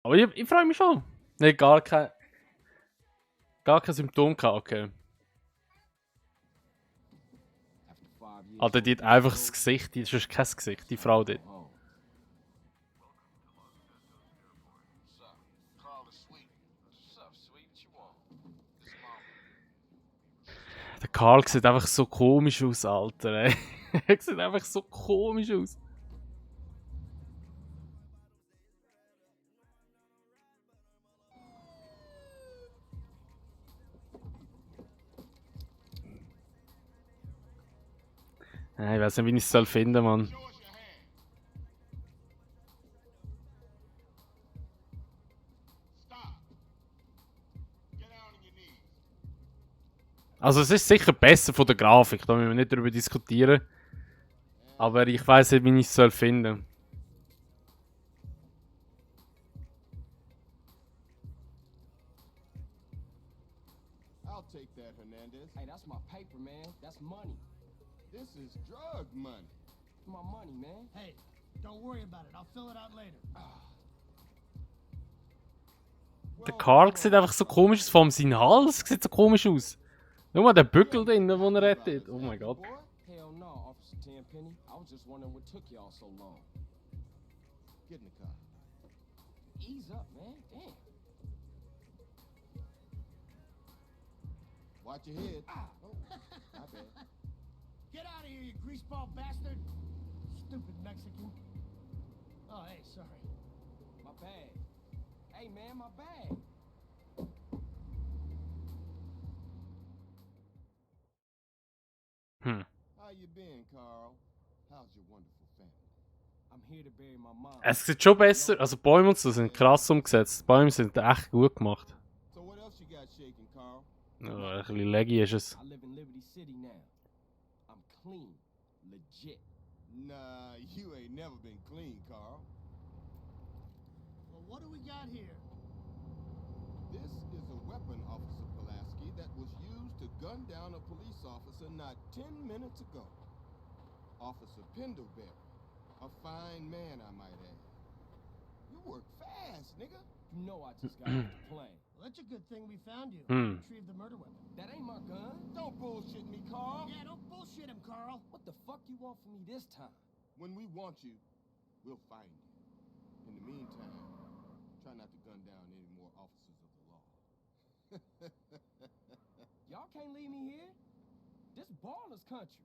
Aber ich freue mich schon. Nee, gar kein Symptom gehabt, okay. Alter, die hat einfach das Gesicht, die ist kein Gesicht, die Frau dort. Der Karl sieht einfach so komisch aus, Alter. Ey. Er sieht einfach so komisch aus. Ja, ich weiß nicht, wie ich es finden soll, Mann. Also es ist sicher besser von der Grafik, da müssen wir nicht darüber diskutieren. Aber ich weiß nicht, wie ich es finden soll. I'll take that, Hernandez. Hey, that's my paper, man. That's money. This is drug money. My money, man. Hey, don't worry about it. I'll fill it out later. Der Karl sieht einfach so komisch aus, vor allem sein Hals sieht so komisch aus. Schau mal, der Bügel drin, den er rettet. Oh mein Gott. Hell no, Officer Tenpenny. I was just wondering what took y'all so long. Get in the car. Ease up, man. Damn. Watch your head. Oh, my bad. Get out of here, you greaseball bastard! Stupid Mexican. Oh, hey, sorry. My bag. Hey, man, my bag. How you been, Carl? How's your wonderful family? I'm here to bury my mom. Es sieht schon besser, also die Bäume und so sind krass umgesetzt. Die Bäume sind echt gut gemacht. So what else you got shaking, Carl? Ja, ein bisschen leggy ist es. I live in Liberty City now. I'm clean, legit. Nah, you ain't never been clean, Carl. Well, what do we got here? This is a weapon, Officer Pulaski, that was used to gun down a police officer not 10 minutes ago. Officer Pendleberry. A fine man, I might add. You work fast, nigga. You know I just got off the plane. Well, that's a good thing we found you. Retrieved the murder weapon. That ain't my gun. Don't bullshit me, Carl. Yeah, don't bullshit him, Carl. What the fuck you want from me this time? When we want you, we'll find you. In the meantime, try not to gun down any more officers of the law. Y'all can't leave me here. This baller's country.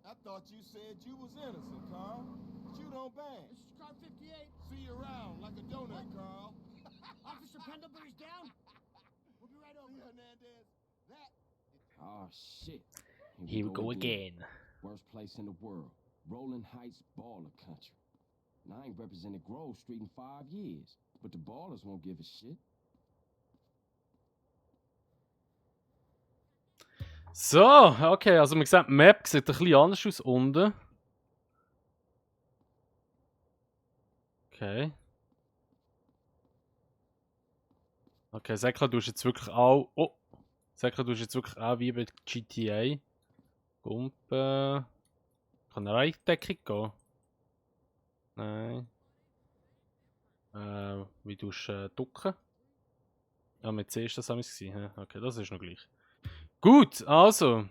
I thought you said you was innocent, Carl. But you don't bang. This is car 58. See you around like a donut, Carl. Officer Pendlebury's down. We'll be right over. See, Hernandez, that is... Oh shit. Here we go again. Worst place in the world. Rolling Heights baller country. And I ain't represented Grove Street in 5 years. But the ballers won't give a shit. So, okay, also man sieht, die Map sieht ein bisschen anders aus unten. Okay. Okay, Säckler, du hast jetzt wirklich auch... Oh! Säckler, du hast jetzt wirklich auch wie bei GTA. Gumpen... Kann er auch in die Deckung gehen? Nein. Wie tust du ducken? Ja, mit C ist das damals gewesen. Okay, das ist noch gleich. Gut, also.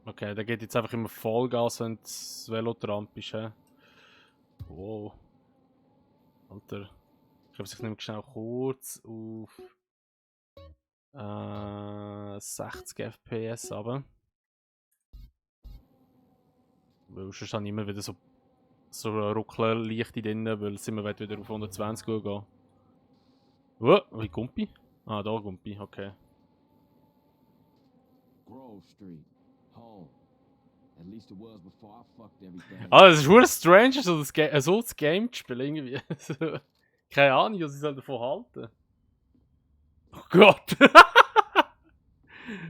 Okay, der geht jetzt einfach immer Vollgas, wenn das Velotramp ist. Wow. Alter. Ich glaube, ich nehme schnell kurz auf 60 FPS aber. Weil sonst habe ich immer wieder so Rucklerlichte drin, weil es immer wieder auf 120 gehen. Wie Gumpi? Ah, da Gumpi, okay. Grove Street. Home. At least it was before I fucked everything. Ah, das ist wirklich strange, so das Game zu spielen irgendwie. Keine Ahnung, was ich davon halten. Oh Gott!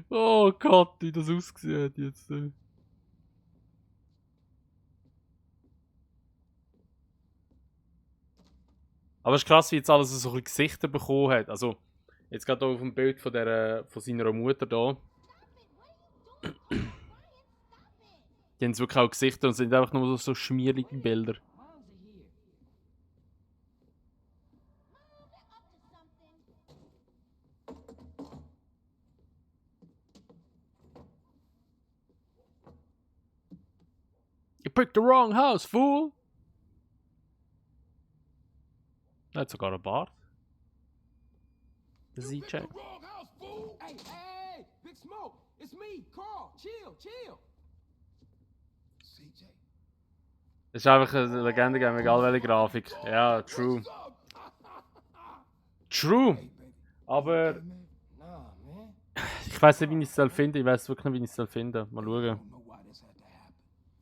Oh Gott, wie das ausgesehen hat jetzt. Aber es ist krass, wie jetzt alles so ein Gesichter bekommen hat. Also, jetzt gerade auf dem Bild von seiner Mutter da. Die haben wirklich auch Gesichter und sind einfach nur so schmierige Bilder. Mom's a picked the wrong house, fool! Er hat sogar einen Bart. Der You picked CJ. the wrong house, fool! Hey, hey, hey! Big Smoke! It's me, Carl! Chill, chill! CJ. Das ist einfach eine Legende, egal welche Grafik. Ja, true. What's up? True! Hey, baby. Aber Hey, man. Nah, man. ich weiß nicht, wie ich es finden. Ich weiß wirklich nicht, wie ich es finden. Mal I schauen. don't know why this had to happen,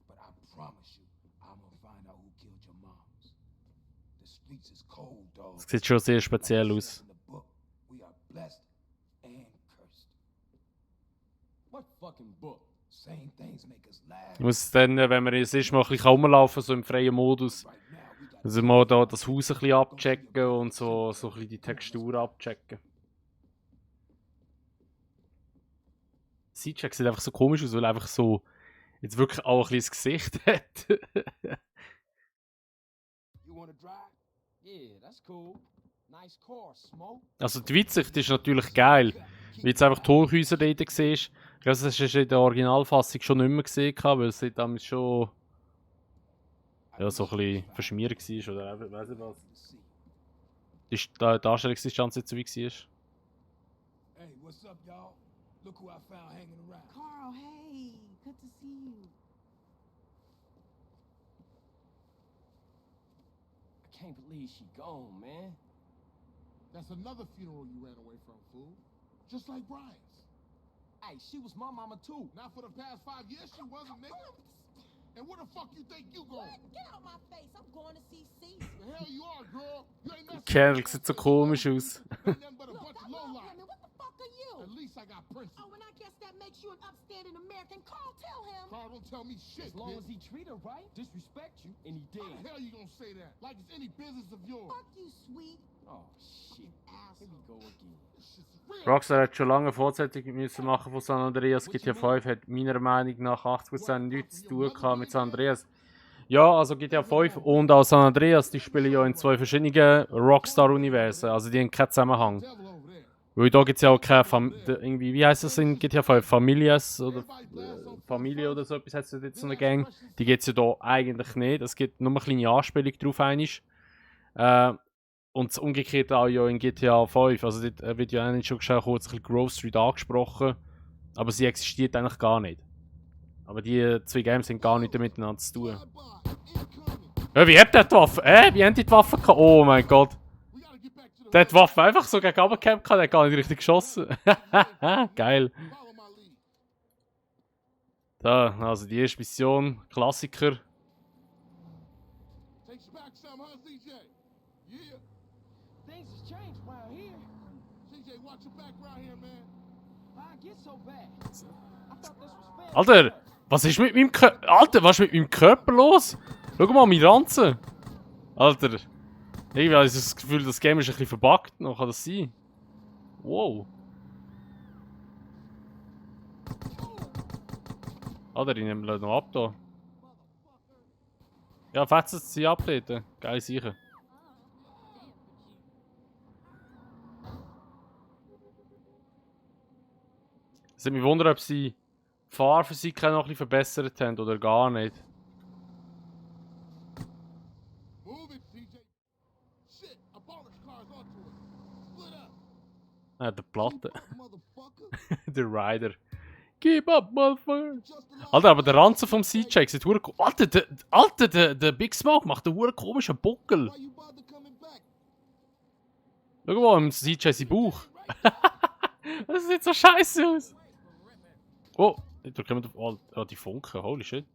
but I promise you, I'm gonna find out who killed your moms. The streets is cold, dog. Es sieht schon sehr speziell aus. In the book, we are blessed and cursed. What fucking book? Same things make us laugh. Ich muss dann, wenn man es ist, mal ein bisschen rumlaufen, so im freien Modus. Right now, we got Also mal da das Haus ein bisschen abchecken und so ein bisschen die Textur abchecken. C-Check sieht einfach so komisch aus, weil er einfach so jetzt wirklich auch ein bisschen das Gesicht hat. You wanna drive? Yeah, that's cool. Nice car, Smoke. Also die Weitsicht ist natürlich geil, wie jetzt einfach die Hochhäuser dort siehst. Ich glaube, das hast du in der Originalfassung schon nicht mehr gesehen, weil es damals schon ja, so ein bisschen verschmiert war oder eben, weiss ich was. Die Darstellungsdistanz nicht so wie war. Hey, what's up, y'all? Look who I found hanging around. Carl, hey, good to see you. I can't believe she gone, man. That's another funeral you ran away from, fool. Just like Brian's. Hey, she was my mama too. Not for the past 5 years, she wasn't, nigga. And where the fuck you think you going? What? Get out my face. I'm going to see C. The hell you are, girl. You ain't messing Kerl with sieht so komisch aus. Ain't nothing but a Look, bunch of I love lowlife. women. What the fuck are you? At least I got principles. Oh, and I guess that makes you an upstanding American. Carl, tell him. Carl, don't tell me shit, As long bitch. as he treat her right, disrespect you, and he How the did. hell you gonna say that? Like it's any business of yours. Fuck you, sweet Oh shit. Here we go again. This shit's real. Rockstar hat schon lange eine Fortsetzung müssen machen von San Andreas. GTA 5 hat meiner Meinung nach 80% nichts zu tun gehabt mit San Andreas. Ja, also GTA 5 und auch San Andreas, die spielen ja in zwei verschiedenen Rockstar-Universen. Also die haben keinen Zusammenhang. Devil over there. Weil da gibt es ja auch keine irgendwie, wie heißt das in GTA 5? Familias oder Familie oder so etwas, hat es jetzt so eine Gang. Die gibt es ja da eigentlich nicht. Es gibt nur eine kleine Anspielung drauf einmal. Und das Umgekehrte auch ja in GTA 5. Also dort wird ja eigentlich schon kurz ein bisschen Grove Street angesprochen. Aber sie existiert eigentlich gar nicht. Aber die zwei Games haben gar nichts miteinander zu tun. Ja, wie hat der die Waffe? Wie haben die Waffe gehabt? Oh mein Gott. We gotta get back to the Der hat die Waffe einfach so gegen runtergekämpft, der hat gar nicht richtig geschossen. Geil. follow my lead. Da, also die erste Mission, Klassiker. Takes you back some, huh, CJ? Yeah. Things has changed around here. CJ, watch your back around here, man. Why it get so bad? I thought this was fair. Alter, was ist mit meinem Körper? Alter, was ist mit meinem Körper los? Schau mal, mein Ranzen. Alter. Irgendwie habe ich das Gefühl, das Game ist ein bisschen verbuggt. Noch kann das sein? Wow. Alter, ich nehme noch ab da. Ja, fetzen sie abtreten. Geil sicher. Es hat mich wundern, ob sie die Fahrphysik noch ein bisschen verbessert haben oder gar nicht. Move it, CJ. Shit, a polish car's onto it. Split up. Der Platte. Keep up, motherfucker. Der Rider. Keep up, motherfucker. Just a Alter, aber der Ranzen vom CJ sieht hure Alter, der Big Smoke macht einen hure komischen Buckel. Why you bother coming back? Schau mal, im CJ sein Bauch. Das sieht so scheiße aus. Oh, da kommen die Funken, holy shit.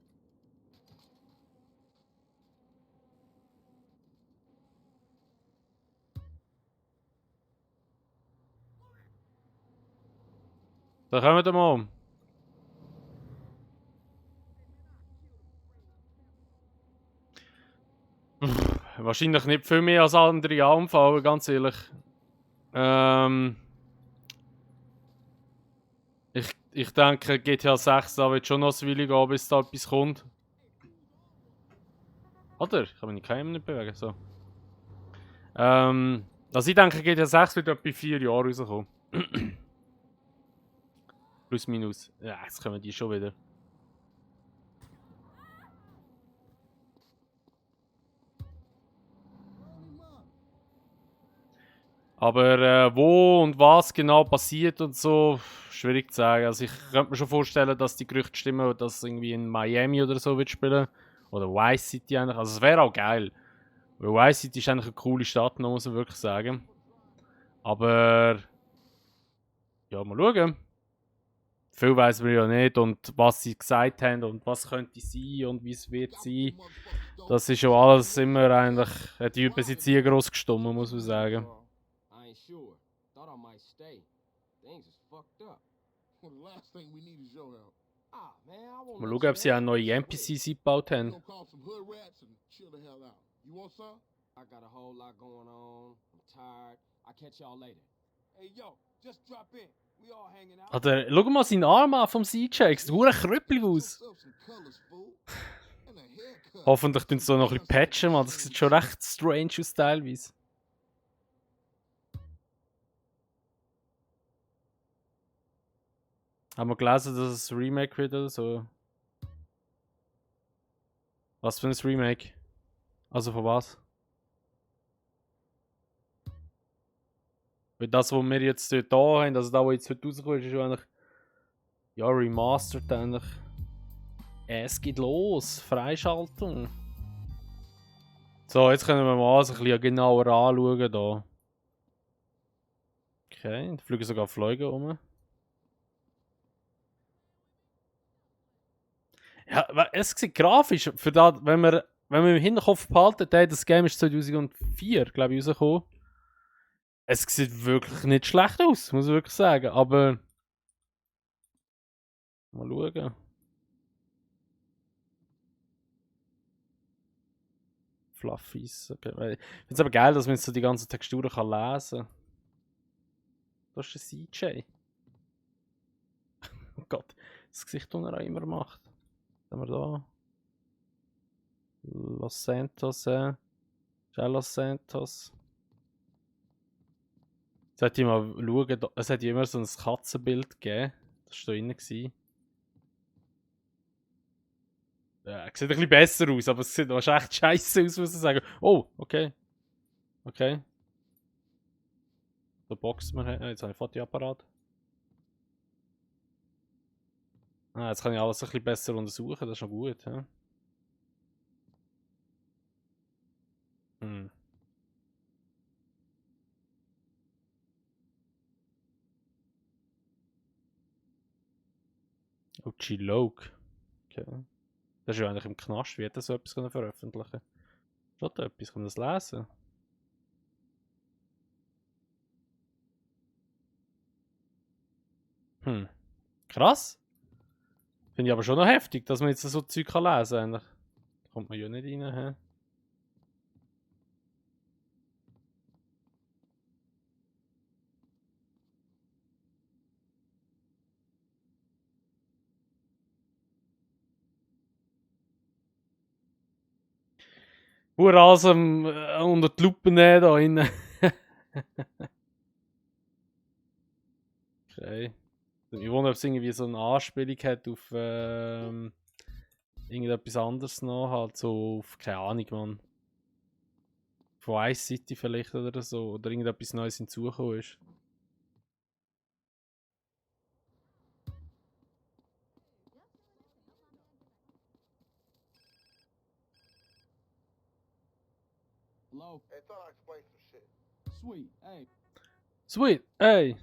Da kommen wir mal. Wahrscheinlich nicht viel mehr als andere anfallen, ganz ehrlich. Ich denke, GTA 6 da wird schon noch eine Weile gehen, bis da etwas kommt. Alter, ich kann mich nicht bewegen. So. Also ich denke, GTA 6 wird etwa 4 Jahre rauskommen. Plus minus. Ja, jetzt kommen die schon wieder. Aber wo und was genau passiert und so, schwierig zu sagen. Also ich könnte mir schon vorstellen, dass die Gerüchte stimmen, dass es irgendwie in Miami oder so wird spielen. Oder Vice City eigentlich. Also es wäre auch geil. Weil Vice City ist eigentlich eine coole Stadt, muss man wirklich sagen. Aber ja, mal schauen. Viel weiß man ja nicht und was sie gesagt haben und was könnte sein und wie es wird sein. Das ist ja alles immer eigentlich eine Typen sind sehr gross gestummen, muss man sagen. I ain't sure. Thought I might stay. Things is fucked up. Well, the last thing we need is your help. Ah, man, I won't Mal let schauen, ob you sie auch have neue this. NPCs eingebaut We're haben. gonna call some hood rats and chill the hell out. You want some? I got a whole lot going on. I'm tired. I'll catch y'all later. Hey, yo, just drop in. We all hanging out. Alter, schau mal seinen Arm an vom CJ. Sieht verdammt krüppelig aus. Yourself some colors, fool. And a haircut. Hoffentlich tun sie so noch ein bisschen patchen, man. Das sieht schon recht strange aus teilweise. Haben wir gelesen, dass es ein Remake wird oder so? Was für ein Remake? Also von was? Weil das, was wir jetzt dort da haben, also da, wo jetzt heute rauskommt, ist schon eigentlich ja remastered eigentlich. Es geht los, Freischaltung. So, jetzt können wir mal alles ein bisschen genauer anschauen da. Okay, da fliegen sogar Flüge rum. Ja, es sieht grafisch, für das, wenn wir im Hinterkopf behalten, das Game ist 2004, glaube ich, rausgekommen. Es sieht wirklich nicht schlecht aus, muss ich wirklich sagen, aber mal schauen. Fluffies, okay. Ich finde es aber geil, dass man jetzt so die ganzen Texturen kann lesen kann. Das ist der CJ. Oh Gott, das Gesicht, das er auch immer macht. Was haben wir da? Los Santos, Los Santos. Jetzt sollte ich mal schauen, es hat ja immer so ein Katzenbild gegeben. Das war da drin. Ja, sieht ein bisschen besser aus, aber es sieht wahrscheinlich echt scheiße aus, muss ich sagen. Oh, okay. Okay. Da boxt man. Jetzt habe ich Fotoapparat. Ah, jetzt kann ich alles ein bisschen besser untersuchen, das ist schon gut. Ja? Hm. Oh, G-Loke. Okay. Das ist ja eigentlich im Knast. Wie hätte er so etwas veröffentlichen können? Schaut etwas, kann man das lesen? Hm. Krass. Finde ich aber schon noch heftig, dass man jetzt so Zeug kann lesen kann. Da kommt man ja nicht rein. He? Alles unter die Lupe nehmen da innen. Okay. Ich wundere, ob es irgendwie so eine Anspielung hat auf irgendetwas anderes noch, halt so auf, keine Ahnung, man. Von Ice City vielleicht oder so, oder irgendetwas Neues hinzugekommen ist. Hello? Hey, thought I explained some shit. Sweet. Hey. Sweet, hey!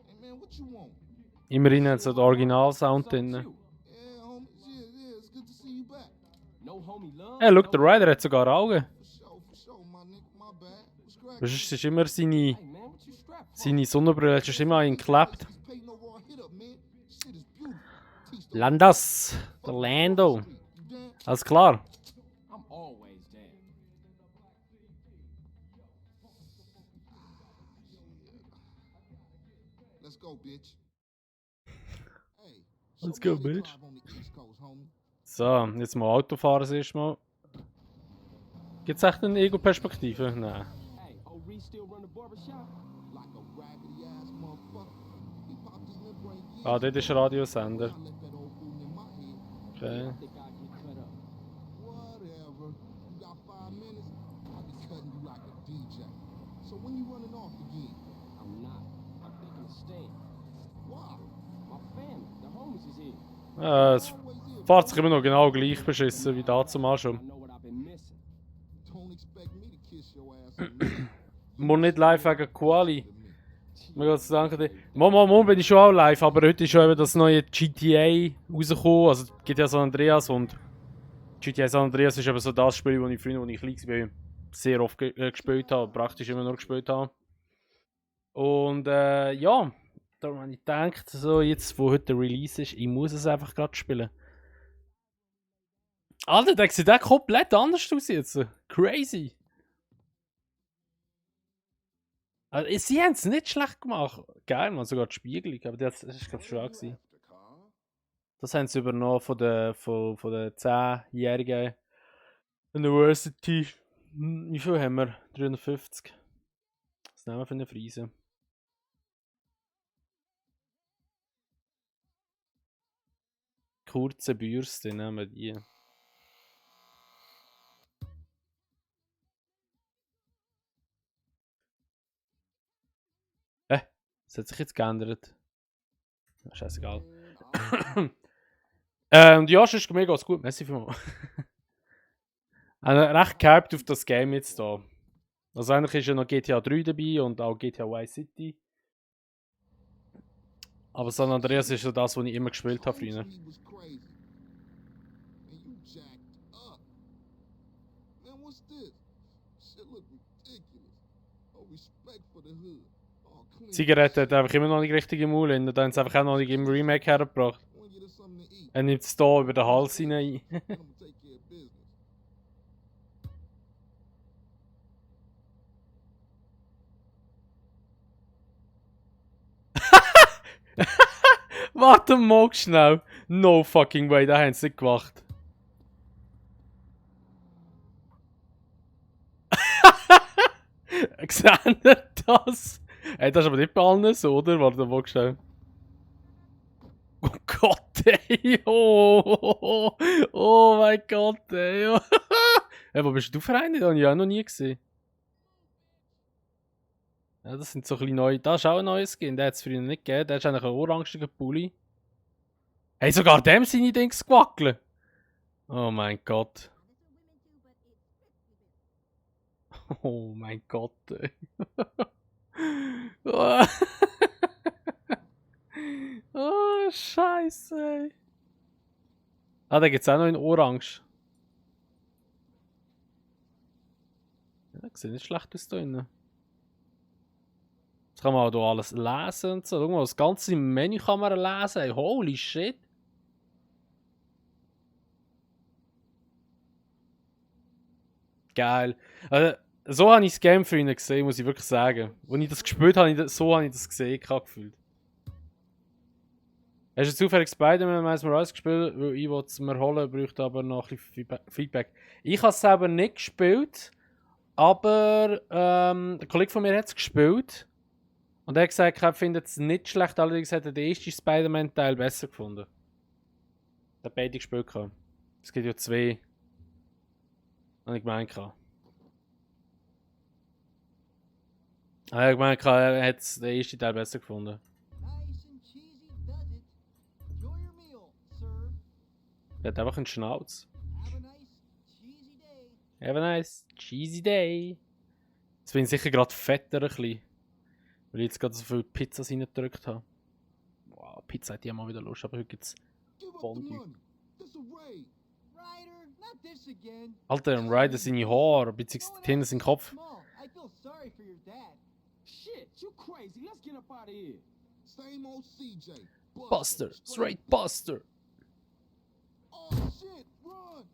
Hey, man, what you want? Immerhin hat es so den Original-Sound drin. Yeah, homie. Yeah, it's good to see you back. No homie love. Hey, schau, der Ryder hat sogar Augen. For sure, my nigga. My bad. What's cracking? Das ist immer seine, Hey man, what you strapped for? seine Sonnenbrille, hat immer an ihn geklebt. Just pay no raw hit up, man. Shit is beautiful. Teach the Landas, der Lando. You damn. Alles klar. I'm always down. Let's go, bitch. Hey, Let's show go, me how they bitch. drive on the East Coast, homie. So, jetzt mal Autofahren das erste Mal. Gibt es echt eine Ego-Perspektive? Nein. Hey, oh Reese still run the barbershop? Like a raggedy ass motherfucker. He popped his lip ring years Ah, dort ist ein Radiosender. I let that old fool in my head. Okay. I think I'll get cut up. Whatever. You got 5 5 minutes, I'll be cutting you like a DJ. So when you running off again? I'm not. I'm thinking of staying. Why? My family, the homies is here. Es fährt sich immer noch genau gleich beschissen wie dazumal I schon. know what I've been missing. Don't expect me to kiss your ass on me. Muss nicht live wegen Quali. Mir Gott sei Dank. Morgen bin ich schon auch live, aber heute ist schon eben das neue GTA rausgekommen. Also GTA San Andreas und GTA San Andreas ist eben so das Spiel, das ich früher, als ich klein war, sehr oft gespielt habe, praktisch immer noch gespielt habe. Und ja, darum habe ich gedacht, so jetzt wo heute der Release ist, ich muss es einfach gerade spielen. Alter, der sieht auch komplett anders aus jetzt. Crazy. Also, sie haben es nicht schlecht gemacht. Geil, man, sogar die Spiegelung, aber das war glaube ich schon auch gewesen. Das haben sie übernommen von der 10-jährigen University. Wie viel haben wir? 350. Was nehmen wir für eine Frise? Kurze Bürste, nehmen wir die. Das hat sich jetzt geändert. Scheißegal. Und ja, sonst mir geht's gut. Merci vielmals. Ich bin recht gehypt auf das Game jetzt da. Also eigentlich ist ja noch GTA 3 dabei und auch GTA Vice City. Aber San Andreas ist ja das, was ich immer gespielt habe früher. Die Zigarette hat einfach immer noch nicht richtig im Maul hin. Da haben sie einfach auch noch nicht im Remake hergebracht. Er nimmt es hier über den Hals hinein. Warte mal schnell. No fucking way, da haben sie nicht gemacht. Seht ihr das? Ey, das ist aber nicht bei allen so, oder? Warte mal schnell. Oh Gott, ey. Oh mein Gott, ey. Hey, wo bist du vereinigt? Das habe ich auch noch nie gesehen. Ja, das sind so ein bisschen neu. Da ist auch ein neues Skin. Der hat es früher nicht gegeben. Der ist eigentlich ein orangiger Pulli. Hey, sogar dem seine Dings gewackelt. Oh mein Gott. Oh mein Gott, ey. Oh, Scheiße, ey. Ah, da gibt's auch noch in Orange. Ja, sieht nicht schlecht aus da drinnen. Jetzt kann man auch hier alles lesen und so. Schau mal, das ganze Menü kann man lesen. Ey. Holy shit. Geil. Also, so habe ich das Game für ihn gesehen, muss ich wirklich sagen. Als ich das gespielt habe, so habe ich das gesehen, gefühlt. Hast du zufällig Spider-Man Miles Morales gespielt? Weil ich wollte es mir holen, bräuchte aber noch ein bisschen Feedback. Ich habe es selber nicht gespielt, aber ein Kollege von mir hat es gespielt. Und er hat gesagt, er findet es nicht schlecht, allerdings hat er den ersten Spider-Man-Teil besser gefunden. Er hat beide gespielt. Es gibt ja 2. Habe ich gemeint. Er hat gemeint, er hat den ersten Teil besser gefunden. Nice and cheesy does it. Enjoy your meal, sir. Er hat einfach einen Schnauz. Have a nice cheesy day. Have a nice cheesy day. Jetzt bin ich sicher gerade fetter ein bisschen. Weil ich jetzt gerade so viele Pizzas reingedrückt habe. Wow, Pizza hat ja mal wieder Lust, aber heute gibt es Fondue. Ryder, not this again. Alter, ein Ryder seine Haare, beziehungsweise die Hände sind Kopf. Small. I feel sorry for your dad. Shit, you crazy. Let's get up out of here. Same old CJ. Buster, straight Buster. Oh shit, run!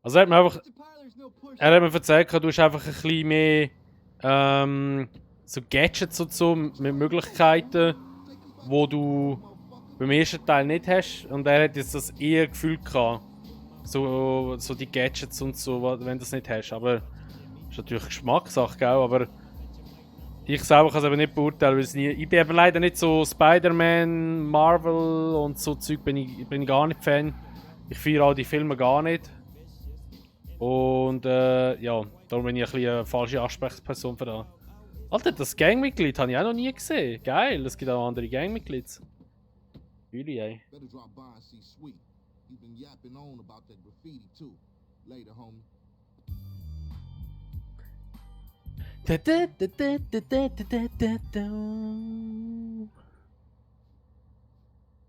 Also er hat mir einfach, The parlor's no push. er hat mir erzählt, du hast einfach ein bisschen mehr so Gadgets und so mit Möglichkeiten, wo du beim ersten Teil nicht hast. Und er hat jetzt das eher Gefühl gehabt. So die Gadgets und so, wenn du das nicht hast. Aber das ist natürlich Geschmackssache, gell? Aber ich selber kann es eben nicht beurteilen, weil ich bin eben leider nicht so Spider-Man, Marvel und so Zeug bin ich gar nicht Fan. Ich feiere auch die Filme gar nicht. Und ja, darum bin ich ein bisschen eine falsche Ansprechperson für das. Alter, das Gangmitglied habe ich auch noch nie gesehen. Geil, es gibt auch andere Gangmitglieder. Fühle ich, ey. Better drop by and see Sweet. He's been yapping on about that graffiti too. Later, homie.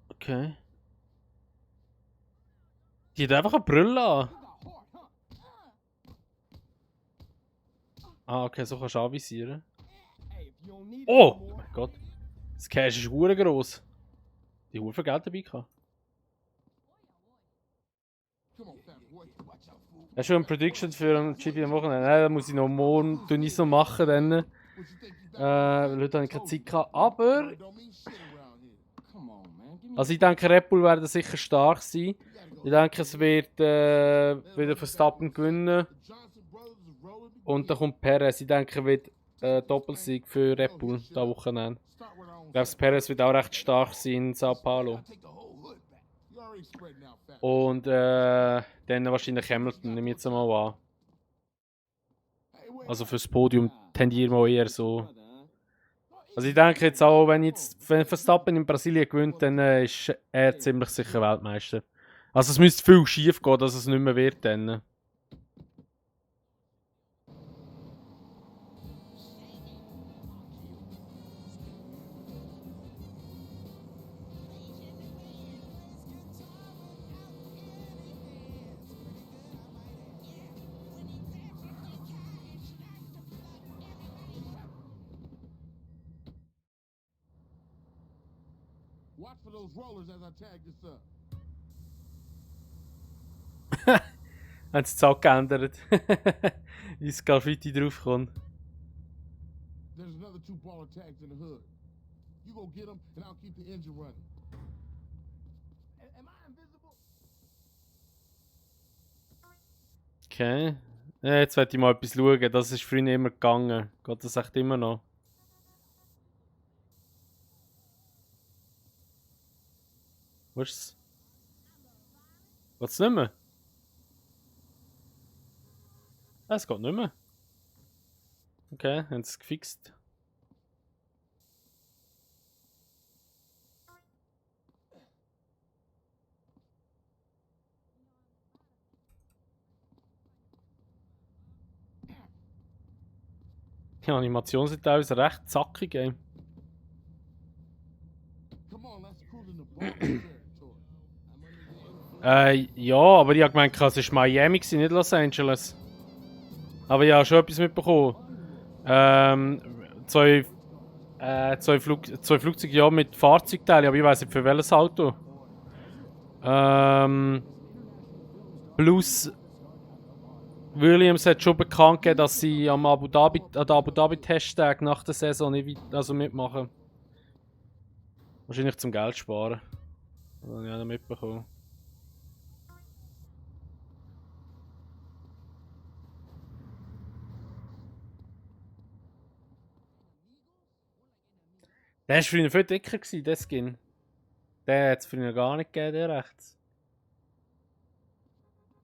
Okay. Die hat einfach eine Brille an. Ah, okay, so kannst du anvisieren. Oh! Oh mein Gott. Das Cash ist hure gross. Die haben viel Geld dabei gehabt. Hast du schon eine Prediction für ein GP am Wochenende? Nein, das muss ich noch morgen noch machen. Dann. Weil heute habe ich keine Zeit gehabt. Aber. Also ich denke, Red Bull werden sicher stark sein. Ich denke, es wird wieder Verstappen gewinnen. Und dann kommt Perez. Ich denke, er wird Doppelsieg für Red Bull dieses Wochenende. Ich glaube, Perez wird auch recht stark sein in Sao Paulo. Und dann wahrscheinlich Hamilton, nehme ich jetzt mal an. Also fürs Podium tendieren wir eher so. Also ich denke jetzt auch, wenn Verstappen in Brasilien gewinnt, dann ist er ziemlich sicher Weltmeister. Also es müsste viel schief gehen, dass es nicht mehr wird dann. Watch for those rollers as I tag this up. Haben sie es auch geändert. Wie das Graffiti draufkommt. There's another 2 baller tags in the hood. You go get them and I'll keep the engine running. Am I invisible? Okay. Ja, jetzt werde ich mal etwas schauen. Das ist früher immer gegangen. Geht das echt immer noch? Wo ist es? Geht's nicht mehr? Ah, es geht nicht mehr. Okay, haben sie es gefixt. Die Animationen sind teilweise recht zackig, ey. Come on, let's cruise in the baller territory. Ja, aber ich habe gemeint, es war Miami, nicht Los Angeles. Aber ich habe schon etwas mitbekommen. Zwei Flugzeuge ja mit Fahrzeugteilen, aber ich weiß nicht für welches Auto. Plus Williams hat schon bekannt gegeben, dass sie an der Abu Dhabi Testtag nach der Saison nicht mitmachen. Wahrscheinlich zum Geld sparen. Das habe ich auch noch mitbekommen. Der war früher viel dicker, der Skin. Den hat es früher gar nicht gegeben, der rechts.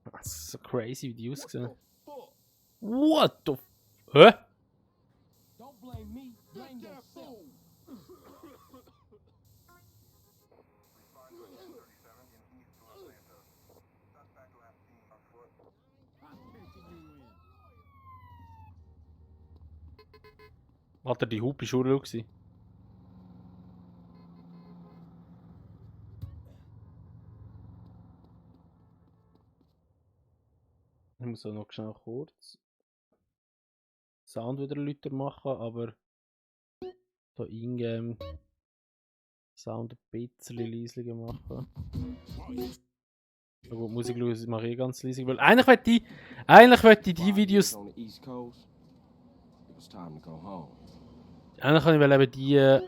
Das ist so crazy, wie die aussehen. What the f... Hä? Don't blame me, blame yourself. Alter, die Hupe war schon gewesen. Ich muss auch noch schnell kurz Sound wieder lauter machen, aber da ingame Sound ein bisschen leiser machen. Ja gut, Musik mache ich ganz leise, weil eigentlich möchte ich die Videos On the East Coast, it was time to go home. eigentlich kann ich eben die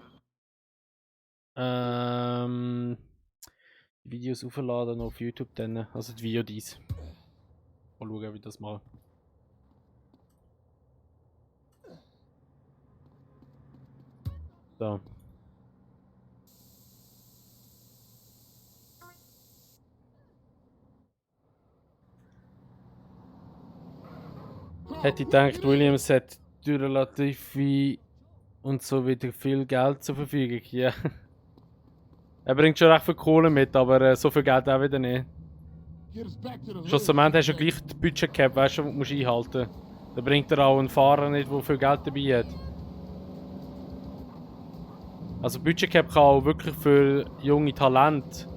Videos aufladen auf YouTube dann, also die VODs. Mal schauen, wie ich das mache. So. Hätte ich gedacht, Williams hat durch Latifi und so wieder viel Geld zur Verfügung. Ja. Er bringt schon recht viel Kohle mit, aber so viel Geld auch wieder nicht. Get us back to the hood. Schlussendlich hast du ja gleich das Budget gehabt, weißt du, was du einhalten musst. Da bringt er auch einen Fahrer nicht, der viel Geld dabei hat. Also Budget Cap kann auch wirklich für junge Talente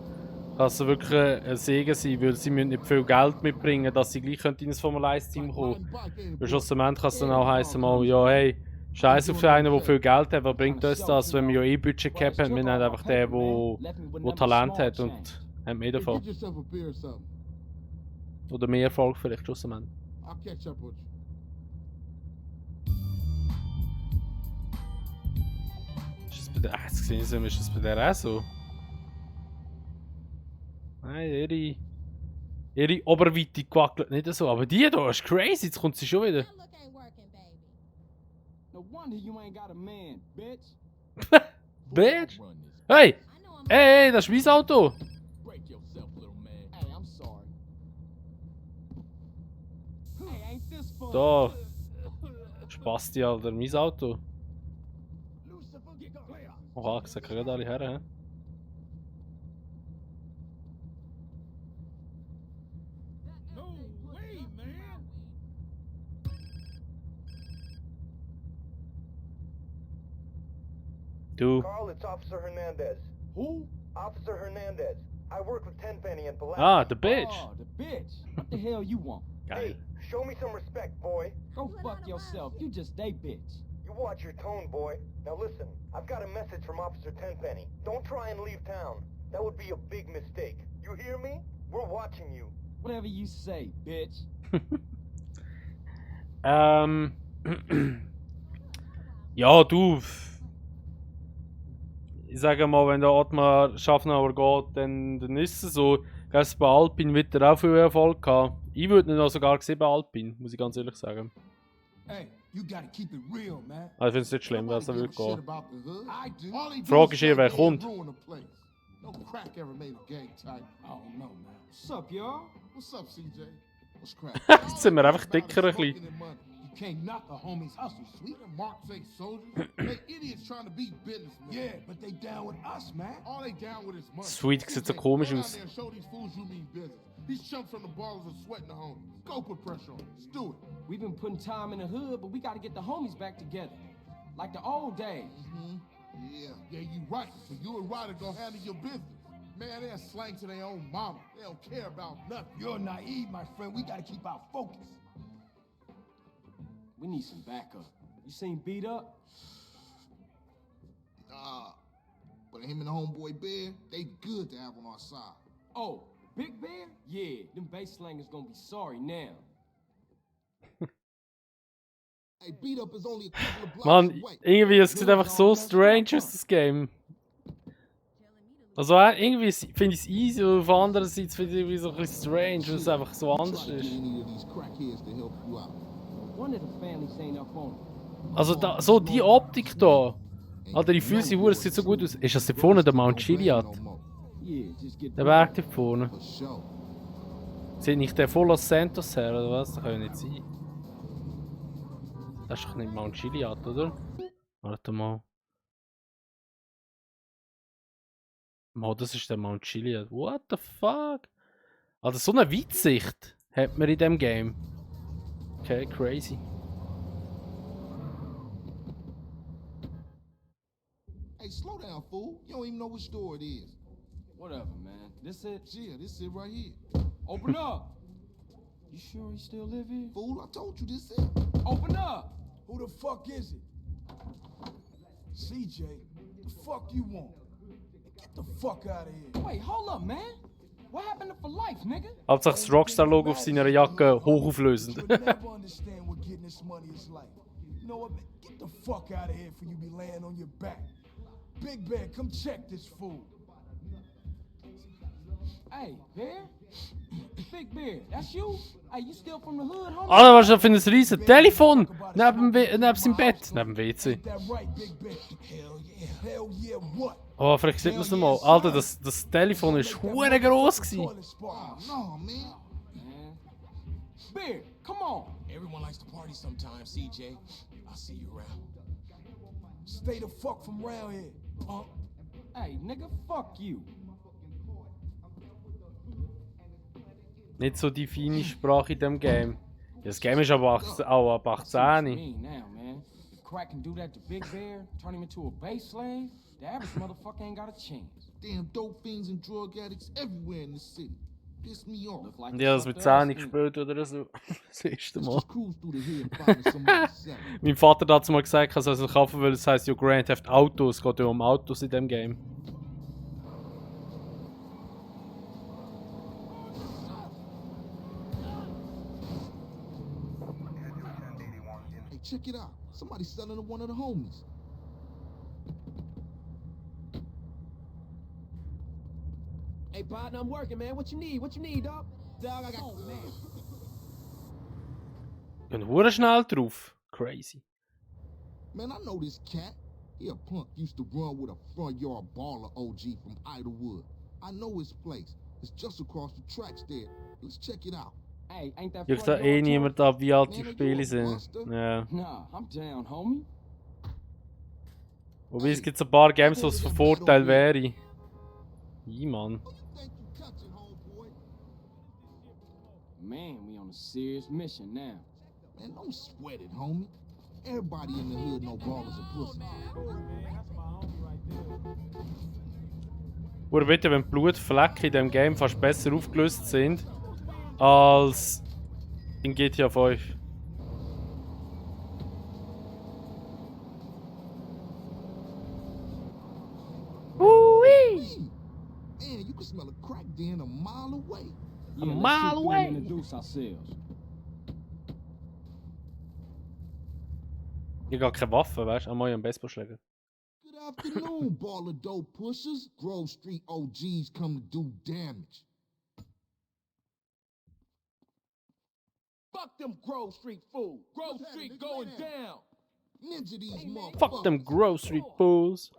wirklich ein Segen sein, weil sie müssen nicht viel Geld mitbringen, dass sie gleich in ein Formel 1 Team kommen. Weil schlussendlich kann es dann auch heißen, mal, ja hey, scheiß auf einen, der viel Geld hat, was bringt uns das, wenn wir ja Budget Cap haben, wir haben einfach den, der Talent hat und haben mehr davon. Get yourself a beer or something. Oder mehr Erfolg vielleicht schlussendlich. I'll catch up with you. Ist das bei der... jetzt gesehen sind, ist das bei der auch so? Nein, ihre Oberweite gewackelt nicht so, aber die da ist crazy, jetzt kommt sie schon wieder. That look ain't working, baby. No wonder you ain't got a man, bitch. Bitch! Hey! I know I'm Hey, das ist mein Auto! Break yourself, little man. Hey, I'm sorry. Hey, ain't this fun? Da! Spasti, Alter, mein Auto. Oha, gesagt, gerade alle her, hä? No way, man. Du. Carl, it's Officer Hernandez. Who? Officer Hernandez. I work with Tenpenny and Pulaski. Ah, the bitch! Oh, the bitch. What the hell you want? Geil. Hey, show me some respect, boy. Go fuck yourself. You just a bitch. You watch your tone, boy. Now listen, I've got a message from Officer Tenpenny. Don't try and leave town. That would be a big mistake. You hear me? We're watching you. Whatever you say, bitch. Ja, du. Ich sage mal, wenn der Ottmar Schaffnauer geht, dann ist es so. Gestern bei Alpine wird er auch viel Erfolg haben. Ich würde ihn noch sogar gesehen bei Alpine, muss ich ganz ehrlich sagen. Hey, you gotta keep it real, man. Also ich finde es nicht schlimm, dass er Nobody würde gives a shit gehen. about the hood. I do. All he do Frage is ist eher, wer stay and kommt. ruin the place. No crack ever made a gang type. I don't know, man. What's up, y'all? What's up, CJ? What's crack? Jetzt sind wir einfach dicker ein bisschen. You can't knock a homie's hustle, sweet. Them Mark say soldiers. They idiots trying to be businessmen. Yeah, but they down with us, man. All they down with is money. Sweet sieht so CJ, komisch go down aus. there and show these fools you mean business. These chumps from the ballers are sweating the homies. Go put pressure on them. Let's do it. We've been putting time in the hood, but we gotta get the homies back together. Like the old days. Yeah, you right. So you and Ryder gonna handle your business. Man, they're slang to their own mama. They don't care about nothing. You're naive, my friend. We gotta keep our focus. We need some backup. You seen beat up? Nah. But him and the homeboy Bear, they good to have on our side. Oh, Big Bear? Yeah, them bass slangers gonna be sorry now. Hey, beat up is only a couple of blocks Mann, away. irgendwie es sieht einfach so strange aus, das Game. Also irgendwie finde ich es easy, aber auf der anderen Seite finde ich es irgendwie so ein bisschen strange, weil es einfach so anders Try to get ist. any of these crackheads to help you out. One of the families ain't up on it. Also da, so die Optik da. Alter, die Füße, es sieht so gut aus. Ist das da vorne der Mount Chiliad? Yeah, just get Der Berg da vorne. For sure. Sieht nicht der voll Los Santos her, oder was? Das kann ja nicht sein. Das ist doch nicht Mount Chiliad, oder? Warte mal. Mal, das ist der Mount Chiliad. What the fuck? Also so eine Weitsicht hat man in dem Game. Okay, crazy. Hey, slow down, fool. You don't even know which store it is. Whatever, man. This it? Yeah, this is it right here. Open up! You sure he still live here? Fool, I told you this is it. Open up! Who the fuck is it? CJ, the fuck you want? Get the fuck out of here. Wait, hold up, man. What happened to For Life, nigga? Hauptsache das Rockstar-Logo auf seiner Jacke hochauflösend. You'll never understand what getting this money is like. You know what, man? Get the fuck out of here before you be laying on your back. Big Bear, come check this fool. Hey, Bear? Big Bear, that's you? Hey, you still from the hood, homie? Alter, was ist das für ein riesen Telefon? Neben seinem Bett, neben dem WC. Ain't that right, Big Bear? Hell yeah. Hell yeah, what? Oh, vielleicht sieht man es nochmal. Alter, das Telefon ist hure gross gsi. Toilet spark. No, man. Man, Beard, come on. Everyone likes to party sometimes, CJ. I'll see you around. Stay the fuck from around here, punk. Hey, nigga, fuck you. Nicht so die feine Sprache in dem Game. Ja, das Game ist aber auch ab I see what 18. you mean now, man. If Crack can do that to Big Bear, turn him into a base slave, the average motherfucker ain't got a chance. Damn dope fiends and drug addicts everywhere in the city. Piss me off. Look like Und ich habe das mit 10 gespielt oder so. Das erste Let's Mal. just cruise through the hood and find us somebody selling. Mein Vater hat dazu mal gesagt, er soll es kaufen, weil es heisst ja Grand Theft Auto. Es geht ja um Autos in dem Game. Hey, check it out. Somebody's selling to one of the homies. Hey, partner, I'm working, man. What you need? What you need, dog? Dog, I got... Oh, man. Gehen hure schnell drauf. Crazy. Man, I know this cat. He a punk used to run with a front yard baller OG from Idlewood. I know his place. It's just across the tracks there. Let's check it out. Hey, ain't that Juckt da front yard niemand ab, wie alt die Man, Spiele you a sind. monster. Ja. Nah, I'm down, homie. Wobei es gibt so ein paar Games, wo es von Vorteil wäre. I, Mann. Who you think you touching, homeboy? Man, we on a serious mission now. Man, don't sweat it, homie. Everybody in the hood know ballers are pussy. Oder bitte, wenn die Blutflecken in diesem Game fast besser aufgelöst sind als in GTA 5. Man, you can smell a crack den a mile away. Yeah, A let's mile shoot through away. and introduce ourselves. Ich habe keine Waffe, weißt du? Einmal einen Baseballschläger. Good afternoon, baller dope pushers. Grove Street OGs come to do damage. Fuck them Grove Street fools. Grove Street going down. Ninja these motherfuckers. Fuck them grocery fools.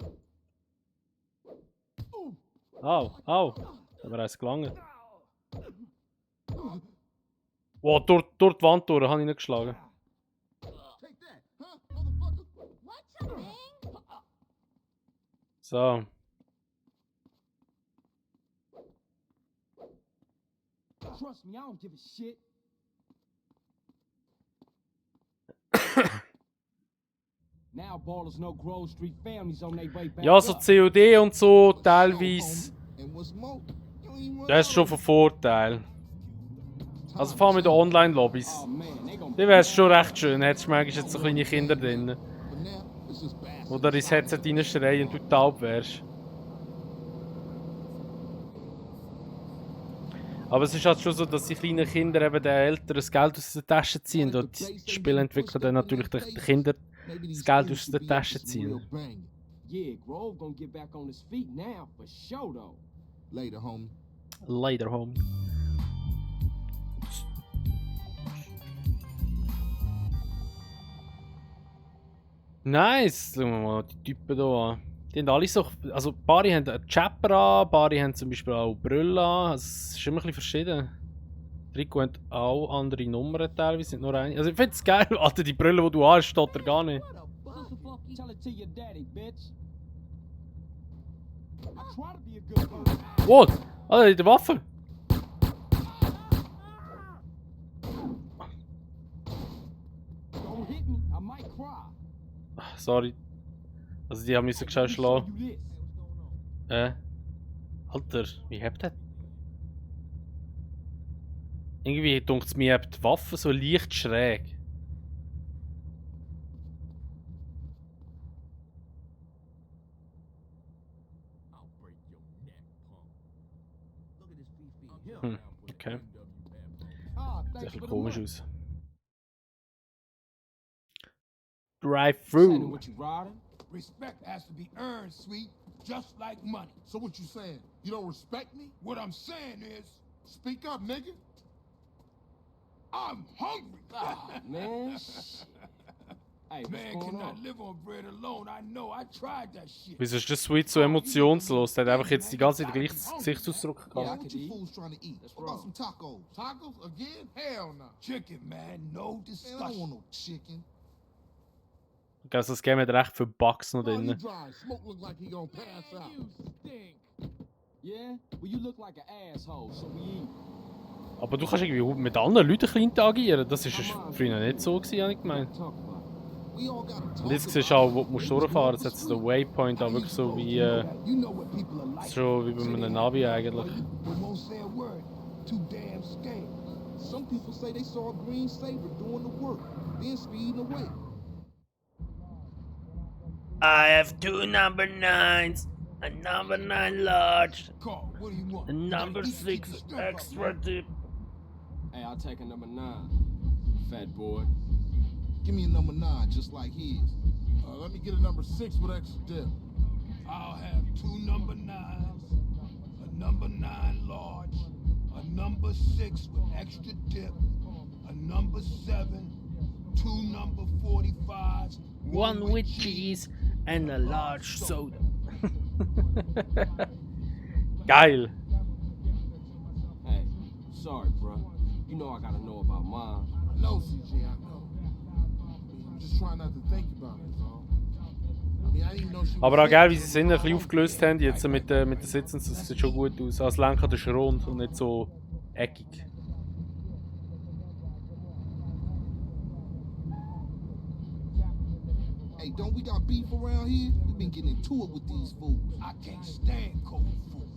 Au, au. Da wäre eins gelangen. Wow, durch die Wand durch habe ich nicht geschlagen. Take that, huh, motherfucker? What's your name? So. Trust me, I don't give a shit. Now ballers know Grove Street families on their way back Ja, so up. COD und so teilweise. And what's more, you ain't run Das ist schon von Vorteil. Also vor allem mit den Online-Lobbys. Oh man, they gonna Die wäre es schon recht schön. Hättest du manchmal jetzt so kleine Kinder drin. But now, it's just bad. Oder ins Headset reinschreien und du taub wärst. Aber es ist halt schon so, dass die kleinen Kinder eben den Eltern das Geld aus der Tasche ziehen. Und die Spielentwickler dann natürlich den Kindern Maybe das these Geld fools aus should der be up Tasche to some real ziehen. banging. Yeah, Grove gonna get back on his feet now, for sure though. Later, homie. Later, home. Nice! Schauen wir mal die Typen hier an. Die haben alle so. Also, ein paar haben einen Chapper an, ein paar haben zum Beispiel auch Brille an. Also, es ist immer ein bisschen verschieden. Rico hat auch andere Nummern teilweise, nicht nur eine. Also, ich finde es geil, Alter, die Brille, die du hast, steht da gar nicht. Tell it to your daddy, bitch. I try to be a good person. Wow! Alter, die Waffe! Don't hit me, I might cry. Sorry. Also, die haben mich so gescheit Let me show schlagen. you this. Alter, wie habt ihr das? Irgendwie dunkt es mir, die Waffe so leicht schräg. Okay. Ah, Sieht ein thanks bisschen for the komisch look. aus. Saying Drive-through. what you riding? Respect has to be earned, sweet, just like money. So what you saying? You don't respect me? What I'm saying is, Speak up, nigga. I'm hungry. Ah, man. Shit. Hey, what's Man going cannot on? live on bread alone. I know. I tried that shit. Wieso ist der Sweet so emotionslos? Der hat einfach jetzt die ganze Zeit den gleichen Gesichtsausdruck Yeah, gehabt. what you fools trying to eat? Let's What about roll. some tacos? Tacos again? Hell no. Chicken, man. No discussion. Man, I don't want no chicken. Also, das Game hat recht viele Bugs noch Oh, you drin. dry. Smoke look like he gonna pass out. You stink. Yeah? Well, you look like an asshole, so we eat. Aber du kannst irgendwie mit anderen Leuten ein bisschen interagieren. Das war früher nicht so, habe ich gemeint. Talk about it. We all gotta talk Und jetzt siehst du about auch, wo du musst durchfahren. Jetzt hat es den Waypoint auch wirklich so wie, You know what people are like. schon wie bei einem Navi eigentlich. They won't say a word. Too damn scared. Some people say they saw a green saber doing the work, then speeding away. I have 2 number 9s, a number 9 large, Carl, what do you want? a number You gotta keep 6 your stuff up, extra man. dip. Hey, I'll take a number 9. Fat boy. Give me a number 9, just like his. Let me get a number 6 with extra dip. I'll have 2 number 9s, a number 9 large, a number 6 with extra dip, a number 7, 2 number 45s, One with cheese and a large soda. Geil. Hey, sorry, bro. You know I gotta know about mine. I know, CJ, I know. I'm just trying not to think about it, so. I mean, I didn't know she Aber was auch geil, wie sick. sie es innen ein bisschen aufgelöst haben. Jetzt mit den Sitzen, das sieht schon gut aus. Als Lenker ist rund und nicht so eckig. Hey, don't we got beef around here? We've been getting into it with these fools. I can't stand cold food.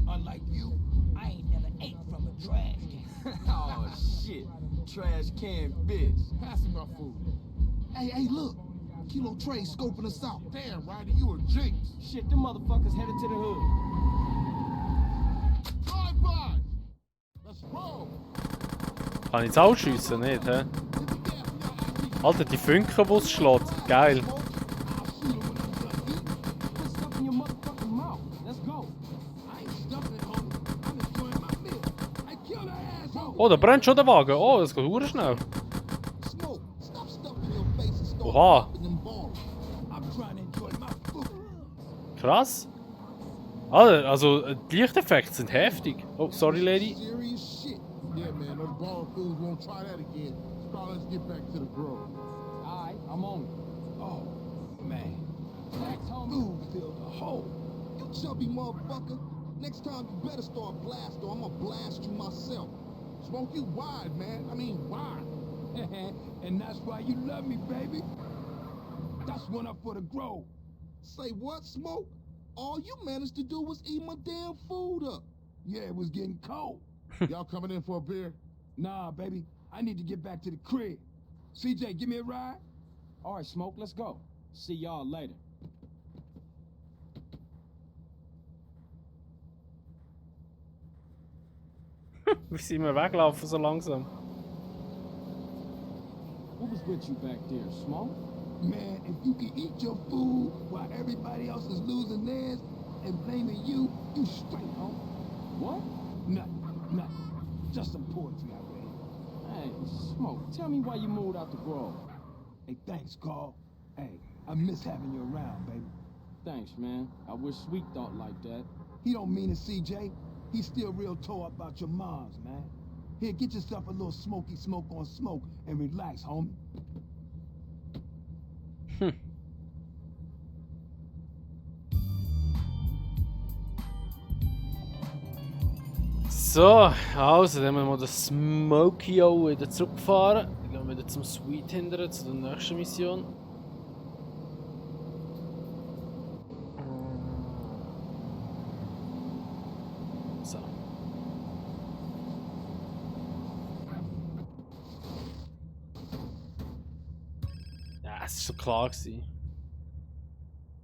Unlike you, I ain't never ate from a trash can. Oh, shit. Trash can bitch. pass me my food. Hey, look. Kilo Trey scoping us out. Damn, Ryder, you a jinx. Shit, them motherfuckers headed to the hood. Drive-by! Let's roll! Kann ich jetzt auch schiessen, nicht? Hä? Alter, die Funkenbus schlägt. Geil. I'll shoot him when I'm done eating. Put stuff in your motherfucking mouth. Let's go. I ain't stuffing it, homie. I'm enjoying my meal. I killed her asshole. Oh, da brennt schon der Wagen. Oh, das geht hure schnell. Smoke, stop stuffing your face and start Oha. popping them balls. I'm trying to enjoy my food. Krass. Alter, also die Lichteffekte sind heftig. Oh, sorry, Lady. Serious shit. Yeah, man, those ball fools won't try that again. Carl, let's get back to the grove. Alright, I'm on it. Oh, man. That food filled a hole. You chubby motherfucker. Next time you better start blast or I'm gonna blast you myself. Smoke you wide, man. I mean wide. And that's why you love me, baby. That's one up for the grove. Say what, Smoke? All you managed to do was eat my damn food up. Yeah, it was getting cold. Y'all coming in for a beer? Nah, baby. I need to get back to the crib. CJ, give me a ride. Alright, Smoke, let's go. See y'all later. Wie sind wir weglaufen so langsam? Who was with you back there, Smoke? Man, if you can eat your food while everybody else is losing theirs and blaming you, you straight, homie. What? Nothing. Just some poetry I read. Hey, Smoke, tell me why you moved out the grove. Hey, thanks, Carl. Hey, I miss having you around, baby. Thanks, man. I wish Sweet thought like that. He don't mean it, CJ. He's still real tore up about your moms, man. Here, get yourself a little smoky smoke on smoke and relax, homie. So, also dann müssen wir das Smokio wieder zurückfahren. Dann gehen wir wieder zum Sweet hindern, zu der nächsten Mission. So. Ja, es war so klar gewesen.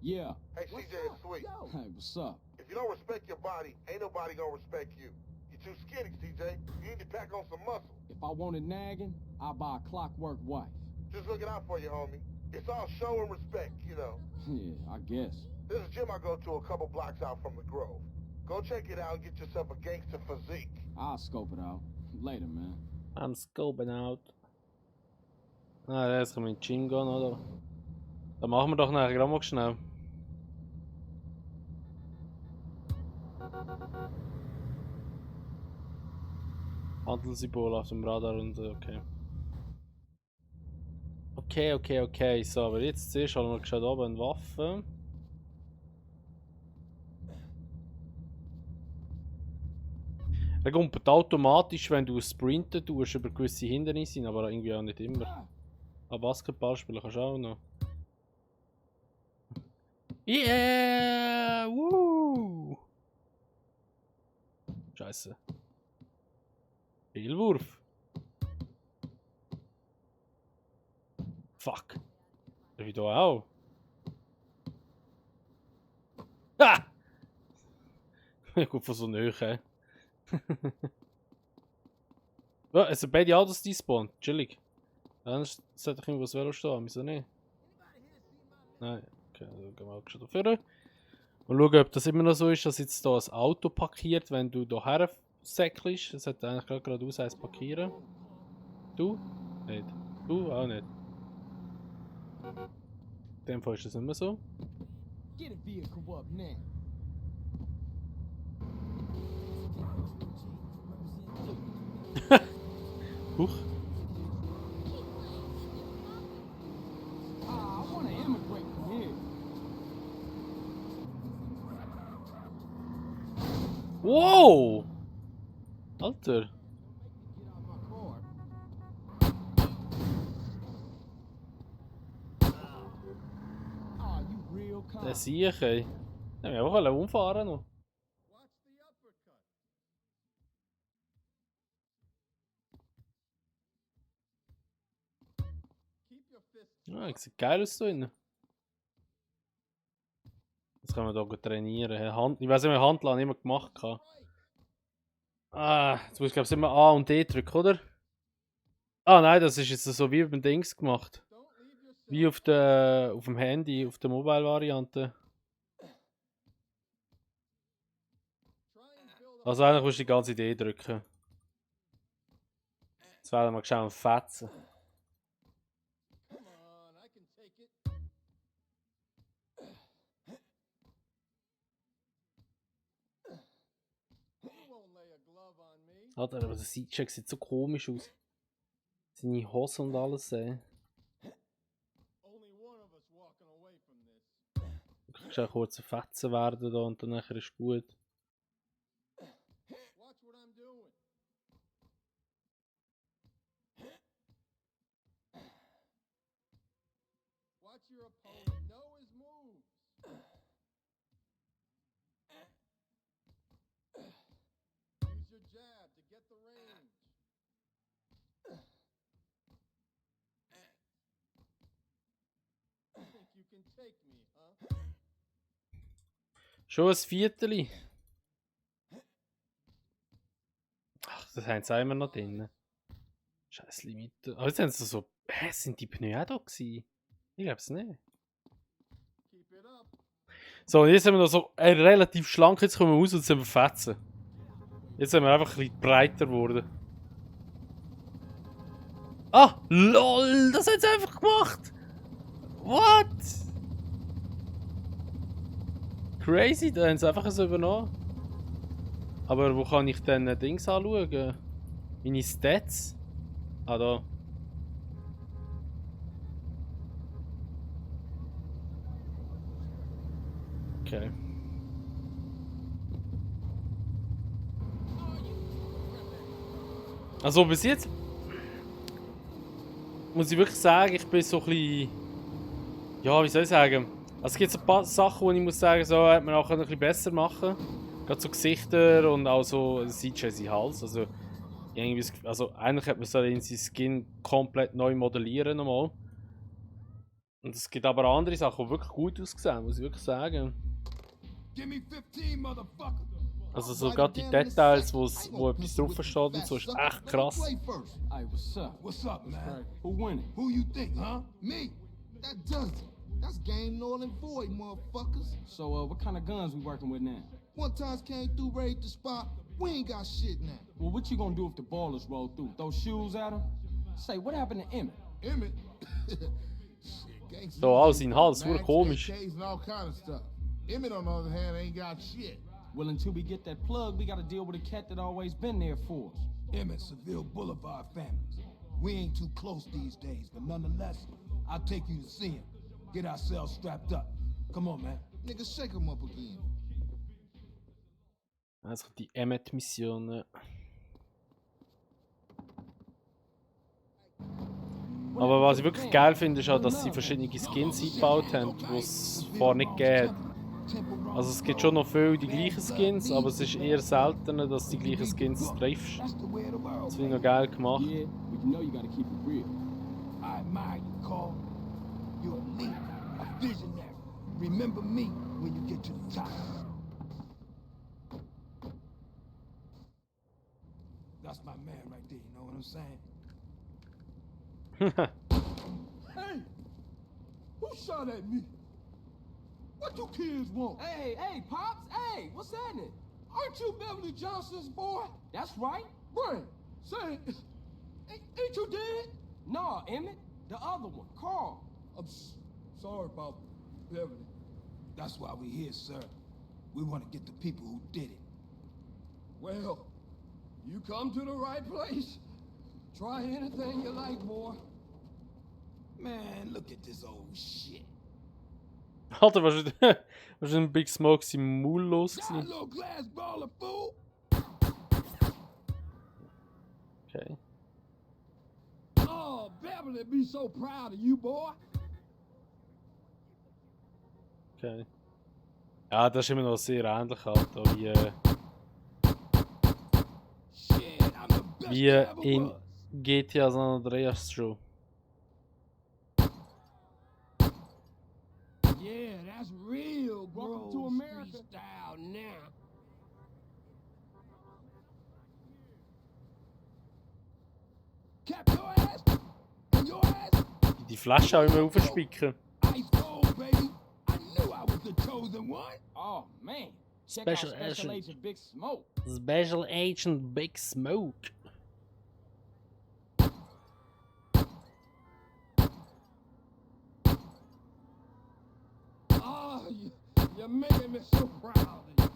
Yeah. Hey, CJ, it's Sweet. Hey, what's up? If you don't respect your body, ain't nobody gonna respect you. You're too skinny, CJ. You need to pack on some muscle. If I wanted nagging, I'd buy a clockwork wife. Just looking out for you, homie. It's all show and respect, you know. Yeah, I guess. There's a gym I go to a couple blocks out from the Grove. Go check it out and get yourself a gangster physique. I'll scope it out. Later, man. I'm scoping out. Nein, jetzt können wir in den Gym gehen, oder? Dann machen wir doch nachher gerade mal schnell. Handelssymbol auf dem Radar und okay. Okay. So, aber jetzt zuerst haben wir geschaut oben eine Waffe. Er kommt automatisch, wenn du sprinten tust, über gewisse Hindernisse, aber irgendwie auch nicht immer. Aber Basketball spielen kannst du auch noch. Yeah! Woo! Scheiße. Fehlwurf. Fuck. Darf ich da auch? Ah! Gut, von so nahe. Ja, es sind beide Autos despawnt. Chillig. Anders sollte ich irgendwas Velo stehen. Wieso nicht? Nein. Okay, also gehen wir auch schon dafür. Und schauen, ob das immer noch so ist, dass jetzt hier ein Auto parkiert, wenn du hierher säckelst. Es sollte eigentlich geradeaus eins parkieren. Du? Nicht. Du? Auch nicht. In dem Fall ist das nicht mehr so. Get a vehicle up now. Huch. I want to immigrate from here. Wow! Alter. Get out my car. Ah, you real calm. Der sehe ich, ey. Ja, wir wollen umfahren noch. Watch the uppercut. Keep your fists Ja, sieht geil aus da drinnen. Jetzt können wir hier trainieren. Ich weiß nicht, mehr Handladen immer gemacht habe. Ah, jetzt muss ich glaube ich immer A und D drücken, oder? Ah nein, das ist jetzt so wie beim Dings gemacht. Don't leave yourself. Wie auf dem Handy, auf der Mobile-Variante. Try and build up. Also eigentlich musst du die ganze Idee drücken. Jetzt werden wir schnell fetzen. Come on, I can take it. You won't lay a glove on me. Alter, aber der Sidecheck sieht so komisch aus. Seine Hose und alles, ey. Only one of us walking away from this. Du kannst auch kurz fetzen werden da und dann nachher ist gut. Watch what I'm doing. Watch your opponent know his moves. Use your jab to get the range. Think you can take me, huh? Schon ein Viertel. Ach, das haben sie auch immer noch drin. Scheiß Limite. Aber jetzt haben sie so. Hä, sind die Pneu auch da gewesen? Ich glaub's nicht. Keep it up. So, und jetzt sind wir noch so relativ schlank. Jetzt kommen wir raus und sind wir fetzen. Jetzt sind wir einfach ein bisschen breiter geworden. Ah! LOL! Das haben sie einfach gemacht! What? Crazy, da haben sie einfach so übernommen. Aber wo kann ich denn Dings anschauen? Meine Stats? Ah, da. Okay. Also bis jetzt muss ich wirklich sagen, ich bin so ein bisschen. Ja, wie soll ich sagen? Also es gibt so ein paar Sachen, wo ich muss sagen, so hätte man auch ein bisschen besser machen können. Gerade so Gesichter und auch so CJ sein Hals. Also, irgendwie, also eigentlich hätte man so in seinen Skin komplett neu modellieren nochmal. Und es gibt aber auch andere Sachen, die wirklich gut aussehen, muss ich wirklich sagen. Give me 15, motherfucker. Also so gerade die Details, wo etwas draufsteht und so, ist echt krass. Play first. Hey, what's up? What's up, man? Who winning? Who you think, huh? Me? That does it. That's game null and void, motherfuckers. So, what kind of guns we working with now? One times came through, raided the spot. We ain't got shit now. Well, what you gonna do if the ballers roll through? Throw shoes at them? Say, what happened to Emmett? Emmett, Shit, gangsters So, alles ain't in den Hals, got verdammt komisch. AKs and all kind of stuff. Emmett, on the other hand, ain't got shit. Well, until we get that plug, we gotta deal with a cat that always been there for us. Emmett, Seville Boulevard families. We ain't too close these days, but nonetheless, I'll take you to see him. Get ourselves strapped up. Come on, man. Nigga, shake him up again. Also die Emmet-Missionen. Aber was ich wirklich geil finde, ist auch, dass sie verschiedene Skins eingebaut haben, die es vorher nicht gegeben hat. Also es gibt schon noch viele die gleichen Skins, aber es ist eher seltener, dass du die gleichen Skins triffst. That's the way of the world. Das finde ich noch geil gemacht. Yeah, but you know you gotta keep it real. I admire you, Carl. You're a leader, a visionary. Remember me when you get to the top. That's my man right there, you know what I'm saying? Hey! Who shot at me? What you kids want? Hey, Pops, hey, what's happening? Aren't you Beverly Johnson's boy? That's right. Brian, say, ain't you dead? Nah, Emmett, the other one, Carl. I'm sorry about Beverly. That's why we're here, sir. We want to get the people who did it. Well, you come to the right place. Try anything you like, boy. Man, look at this old shit. Alter, was ist ein Big Smoke im Maul los Got a gewesen? little glass baller, fool. Okay. Oh, Beverly be so proud of you, boy. Okay. Ja, das ist immer noch sehr ähnlich, Alter, Shit, I'm the best wie there ever in was. GTA San Andreas schon. Yeah, that's real, bro. Welcome to America. Style now. Cap your ass and your ass Die Flasche auch immer aufspicken. ice cold, baby. I knew I was the chosen one. Oh, man. Check Special out Special Agent. Agent Big Smoke. Special Agent Big Smoke. Oh, you're making me so proud of you.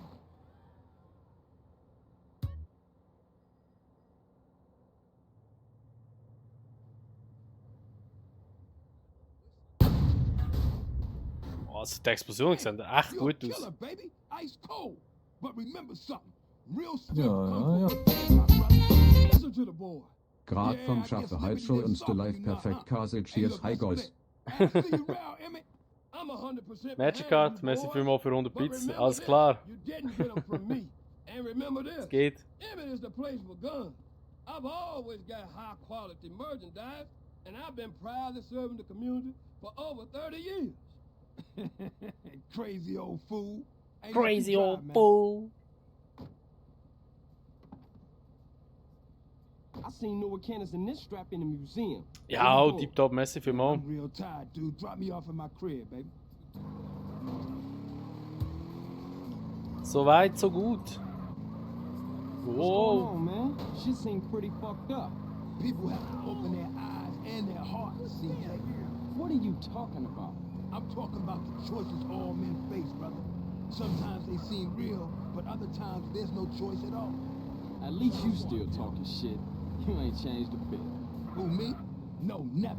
Oh, also die Explosionen sehen echt You're gut a aus. killer, baby. Ice cold. But remember something. Real stiff Ja, kung ja, fu is my brother. Listen to the boy. Grad Yeah, vom I guess Schaffe liberty Heizschul is und the soft Life in you now, Perfect huh? Castle Hey, Cheers look, Hi that's Guys. split. I'll see you around, Emmett. I'm 100% Magic behind Card, you, merci boy. vielmals für 100 But Bits. remember Alles this, klar. You didn't get them from me. And remember this. Es geht. Emmett is the place for guns. I've always got high quality merchandise, and I've been proudly serving the community for over 30 years. Crazy old fool. Ain't nothing Crazy you old tried, man. fool. I seen Noah Cannons in this strap in the museum. Ja, Where you oh, going? tipptopp, merci vielmals. I'm real tired, dude. Drop me off in my crib, baby. So weit, so gut. What's going Wow. on, man? Shit seems pretty fucked up. People have to open their eyes and their hearts, CJ. What are you talking about? I'm talking about the choices all men face, brother. Sometimes they seem real, but other times there's no choice at all. At least you still talking shit. You ain't changed a bit. Who, me? No, never.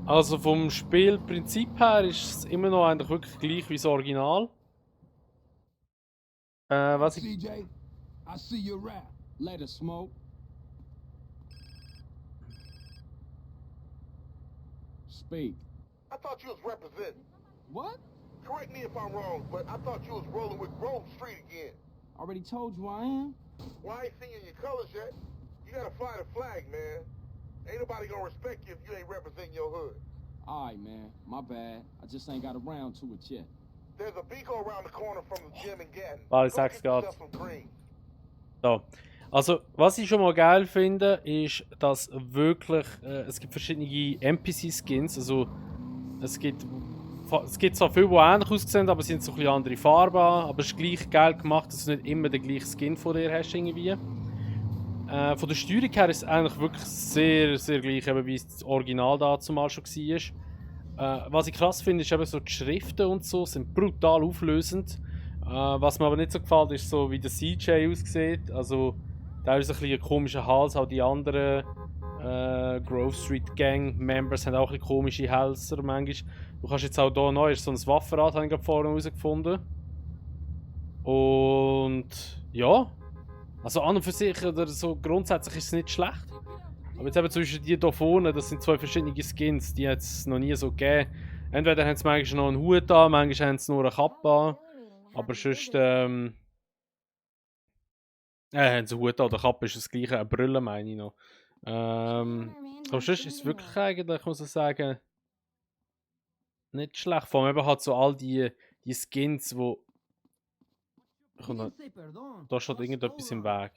Also vom Spielprinzip her ist es immer noch eigentlich wirklich gleich wie das Original. Was ich... CJ, I see you rap. Later, Smoke. Speak. I thought you was representing. What? Correct me if I'm wrong, but I thought you was rolling with Grove Street again. Already told you I am. Well, I ain't seen you in your colors yet. You gotta fly the flag, man. Ain't nobody gonna respect you if you ain't representing your hood. Alright, man. My bad. I just ain't got around to it yet. There's a Beaco around the corner from the gym in Gatton. Warte, Go sag's get grad. yourself some greens. So. Also, was ich schon mal geil finde, ist, dass wirklich, es gibt verschiedene NPC-Skins, also es gibt zwar viele, die ähnlich aussehen, aber es sind so ein bisschen andere Farben, aber es ist gleich geil gemacht, dass du nicht immer den gleichen Skin von dir hast irgendwie. Von der Steuerung her ist es eigentlich wirklich sehr, sehr gleich, eben wie es das Original dazumal schon war. Was ich krass finde, ist eben so die Schriften und so sind brutal auflösend. Was mir aber nicht so gefällt, ist so, wie der CJ aussieht. Also, der hat so ein bisschen einen komischen Hals, auch die anderen Grove Street Gang Members haben auch ein bisschen komische Hälse manchmal. Du kannst jetzt auch hier neu, ist so ein Waffenrad, habe ich gerade vorhin herausgefunden. Und ja, also an und für sich oder so grundsätzlich ist es nicht schlecht. Aber jetzt eben zwischen die hier vorne, das sind zwei verschiedene Skins, die hat es noch nie so gegeben. Entweder haben sie manchmal noch einen Hut an, manchmal haben sie nur eine Kappe an. Aber sonst, haben sie einen Hut an, der Kappe ist das gleiche, eine Brille meine ich noch. Aber sonst ist es wirklich eigentlich, muss ich sagen, nicht schlecht. Vor allem eben halt so all die Skins, wo... Da steht irgendetwas im Weg.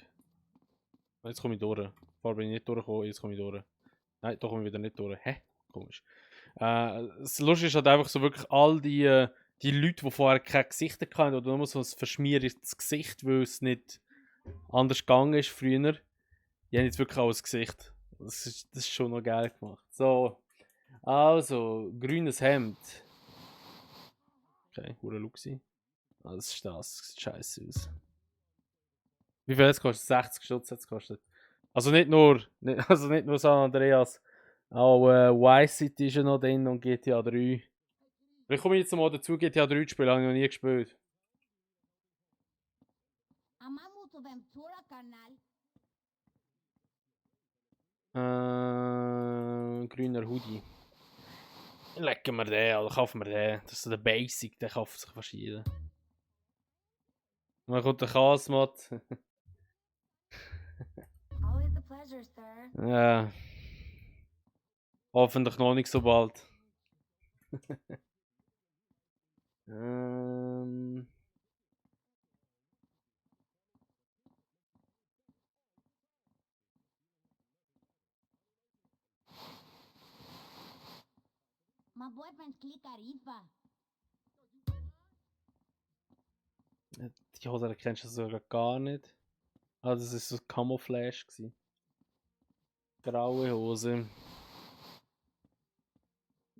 Jetzt komme ich durch. Vorher bin ich nicht durchgekommen, jetzt komme ich durch. Nein, da komme ich wieder nicht durch. Hä? Komisch. Das Lustige ist halt einfach so wirklich all die Leute, die vorher kein Gesicht hatten oder nur so ein verschmiertes Gesicht, weil es nicht anders gegangen ist früher, die haben jetzt wirklich auch ein Gesicht. Das ist schon noch geil gemacht. So, also, grünes Hemd. Okay, hure Luxi. Ah, das ist das. Sieht scheiße aus. Wie viel hat es gekostet? 60 Stutz hat es gekostet. Also nicht nur San Andreas. Auch Vice City ist ja noch drin und GTA 3. Ich komme jetzt mal dazu, GTA 3 zu spielen, habe ich noch nie gespielt. Grüner Hoodie. Lecken wir den, oder kaufen wir den. Das ist so der Basic, der kauft sich fast jeder. Und dann kommt der Kasmat. Always a pleasure, sir. Ja. Hoffentlich noch nicht so bald. My boyfriend's Click Arifa. Die Hose kennst du sogar gar nicht. Ah, das war so Camouflage gewesen. Graue Hose.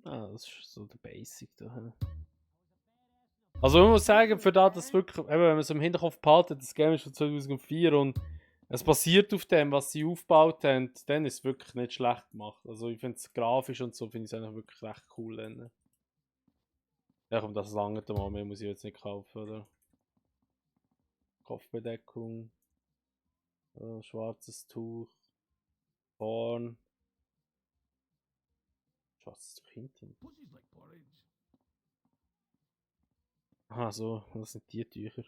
Ah, das ist so der Basic da. Also man muss sagen, für das, dass wirklich, eben, wenn man es im Hinterkopf behaltet, das Game ist von 2004 und es basiert auf dem, was sie aufgebaut haben, dann ist es wirklich nicht schlecht gemacht. Also ich finde es grafisch und so, finde ich es eigentlich wirklich recht cool. Dann. Ja komm, das lange mal, mehr muss ich jetzt nicht kaufen, oder? Kopfbedeckung. Schwarzes Tuch. Horn. Schwarzes Tuch hinten. Ah so, das sind die Tücher.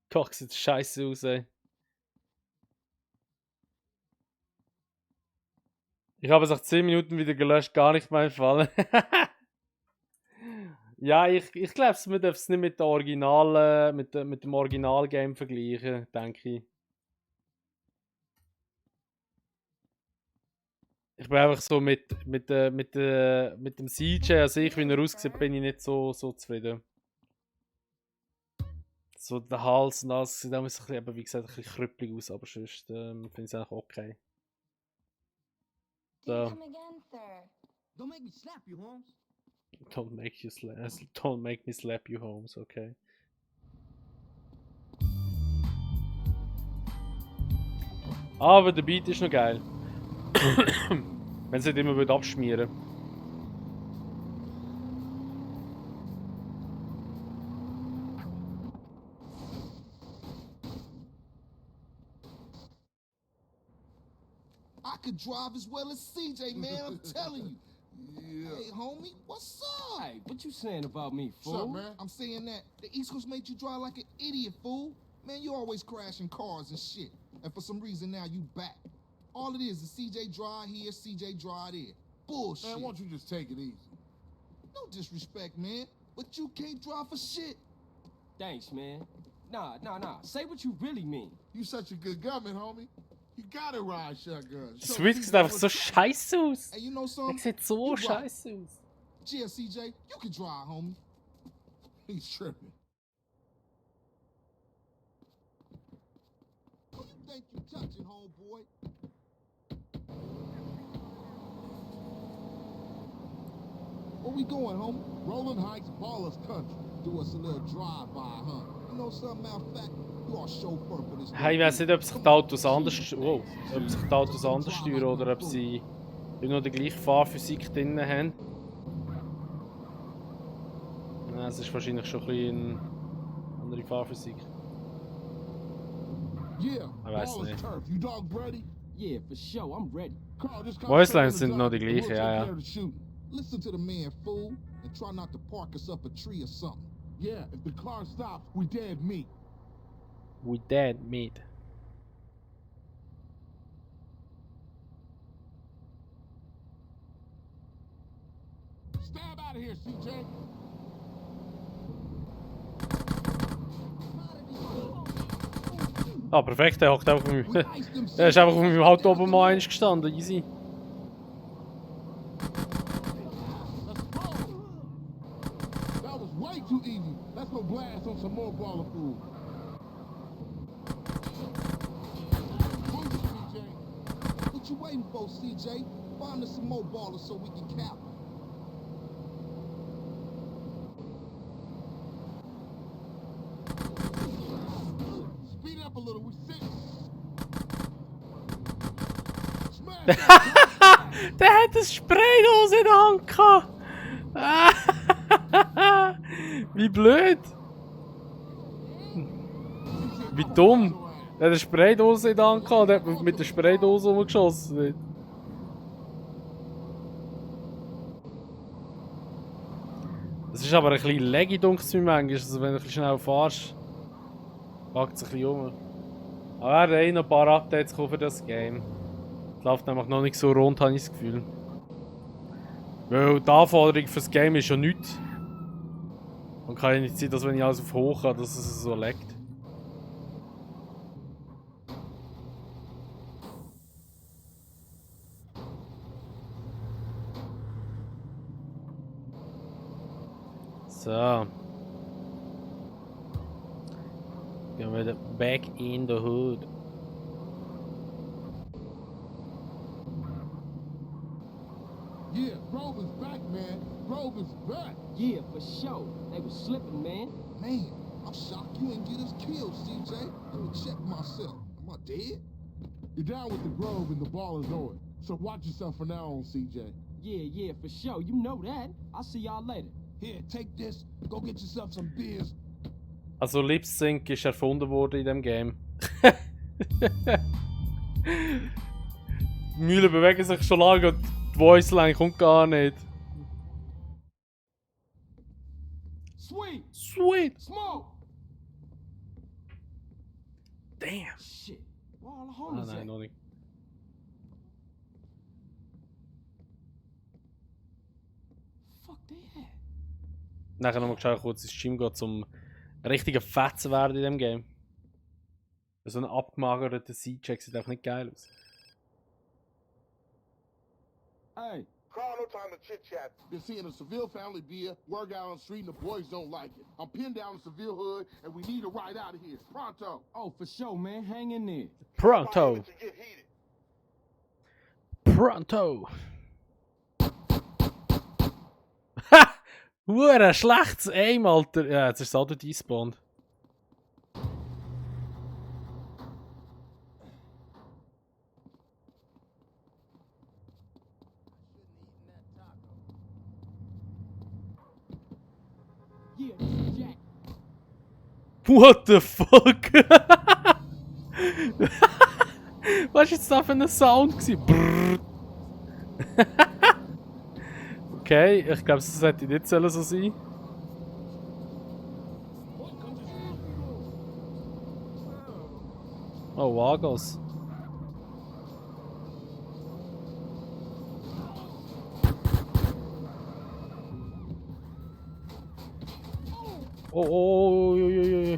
Gott, sieht scheiße aus, ey. Ich habe es nach 10 Minuten wieder gelöscht, gar nicht mein Fall. Ja, ich glaube, man darf es nicht mit, der Original, mit dem Original-Game vergleichen, denke ich. Ich bin einfach so mit dem CJ, also ich, wie er aussieht, bin ich nicht so zufrieden. So der Hals und das sieht auch ein bisschen, eben, wie gesagt, ein bisschen krüppelig aus, aber sonst finde ich es eigentlich okay. So. Come again, sir. Don't make me slap you, Holmes. Don't make me slap you, Holmes, okay. Aber der Beat ist noch geil. Wenn es nicht immer wird abschmieren. I could drive as well as CJ, man. I'm telling you. Yeah. Hey, homie, what's up? Hey, what you saying about me, What's up, fool? man? I'm saying that the East Coast made you drive like an idiot, fool. Man, you always crashing cars and shit. And for some reason now you back. All it is CJ drive here, CJ drive there. Bullshit. Man, why don't you just take it easy? No disrespect, man. But you can't drive for shit. Thanks, man. Nah. Say what you really mean. You such a good gunman, homie. You gotta ride shotgun. Show Sweet CJ sieht einfach so what's- scheiße aus. And you know Er something? sieht so You right. scheiße aus. Yeah, CJ, you can drive, homie. He's tripping. Who you think you touching, homeboy? Where we going, homie? Rolling Heights, Ballers Country. Do us a little drive-by, huh? You know something, matter of fact, you are chauffeur for this. Hey, ich weiss nicht, ob sich die Autos anders, wow, ob sich die Autos anders steuern oder ob sie immer noch die gleiche Fahrphysik drin haben. Ja, es ist wahrscheinlich schon ein bisschen eine andere Fahrphysik. Yeah, Ich weiß Ballers nicht. Turf. You dogs ready? Yeah, for sure, I'm ready. Carl, just Voicelines concentrate on sind noch the die drive, gleichen, and ja, we'll ja. take care of the shooting. Listen to the man, fool, and try not to park us up a tree or something. Yeah, if the car stops, we dead meat. We dead meat. Stab out of here, CJ. Ah, perfekt, der hockt einfach auf We meinem... iced them Der ist einfach auf CJs. meinem Auto oben mal eins gestanden, easy. Let's go. That was way too easy. Let's go blast on some more baller food. Move it, CJ. What you waiting for, CJ? Find us some more ballers so we can cap 'em. Speed up a little. We sit. Smash that. Der hat eine Spraydose in der Hand gehabt. Wie blöd. Wie dumm. Der hat eine Spraydose in der Hand gehabt und hat mit der Spraydose rumgeschossen. Es ist aber ein bisschen laggy, dunkel mir manchmal. Also wenn du ein bisschen schnell fährst, packt es ein bisschen um. Aber er hat noch ein paar Updates für das Game. Es läuft nämlich noch nicht so rund, habe ich das Gefühl. Weil die Anforderung für das Game ist ja nichts. Und kann ja nicht sein, dass wenn ich alles auf hoch habe, dass es so laggt. So. Gehen wir wieder back in the hood. Yeah, Grove is back, man. Grove is back. Yeah, for sure. They was slipping, man. Man, I'm shocked you didn't get us killed, CJ. Let me check myself. Am I dead? You're down with the Grove and the ballers on it. So watch yourself from now on, CJ. Yeah, for sure. You know that. I'll see y'all later. Here, take this. Go get yourself some beers. Also Lip Sync ist erfunden worden in dem Game. Die Mühlen bewegen sich schon lange und die Voiceline kommt gar nicht. Sweet, Sweet! smoke. Damn! Shit. Where all the Ah homies nein, at? noch nicht. Fuck they at? Nachher nochmal geschaut, kurz ins Gym gehen, zum richtigen Fett zu werden in dem Game. So ein abgemagerter C-Check sieht einfach nicht geil aus. Hey, Carl, no time to chit-chat. Been seeing a Seville family beer, word out on the street, and the boys don't like it. I'm pinned down in Seville hood, and we need a ride out of here. Pronto. oh, for sure, man. Hang in there. Pronto! To get heated. Pronto! Ha! Hure schlechtes Aim, Alter! Ja, jetzt ist das Auto despawned. Yeah, this is Jack. What the fuck? Was war jetzt da für ein Sound? Brrr. Okay, ich glaube, das hätte nicht so sein. Oh, Vagos. Oh. Yeah.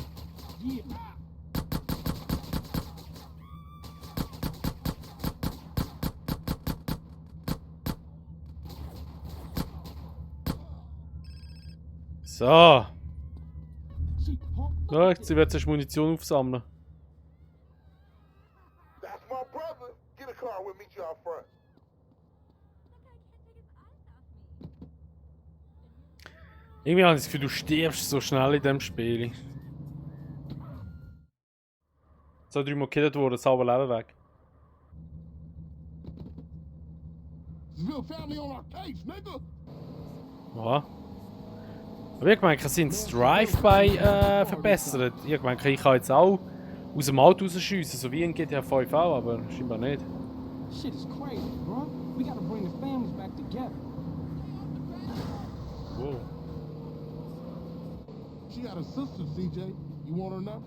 So. She pumped Ja, jetzt wird zuerst Munition aufsammeln. Irgendwie habe ich das Gefühl, du stirbst so schnell in dem Spiel. So 3-mal gekillt worden, das halbe Leben weg. Seville family on our case, nigga. Aha. Aber ich meine, sie haben das Drive-By verbessert. Ich meine, ich kann jetzt auch aus dem Auto rausschiessen, so wie in GTA 5 auch, aber scheinbar nicht. Shit is crazy, bro. We gotta bring the families back together. Wow. She got a sister, CJ. You want her now?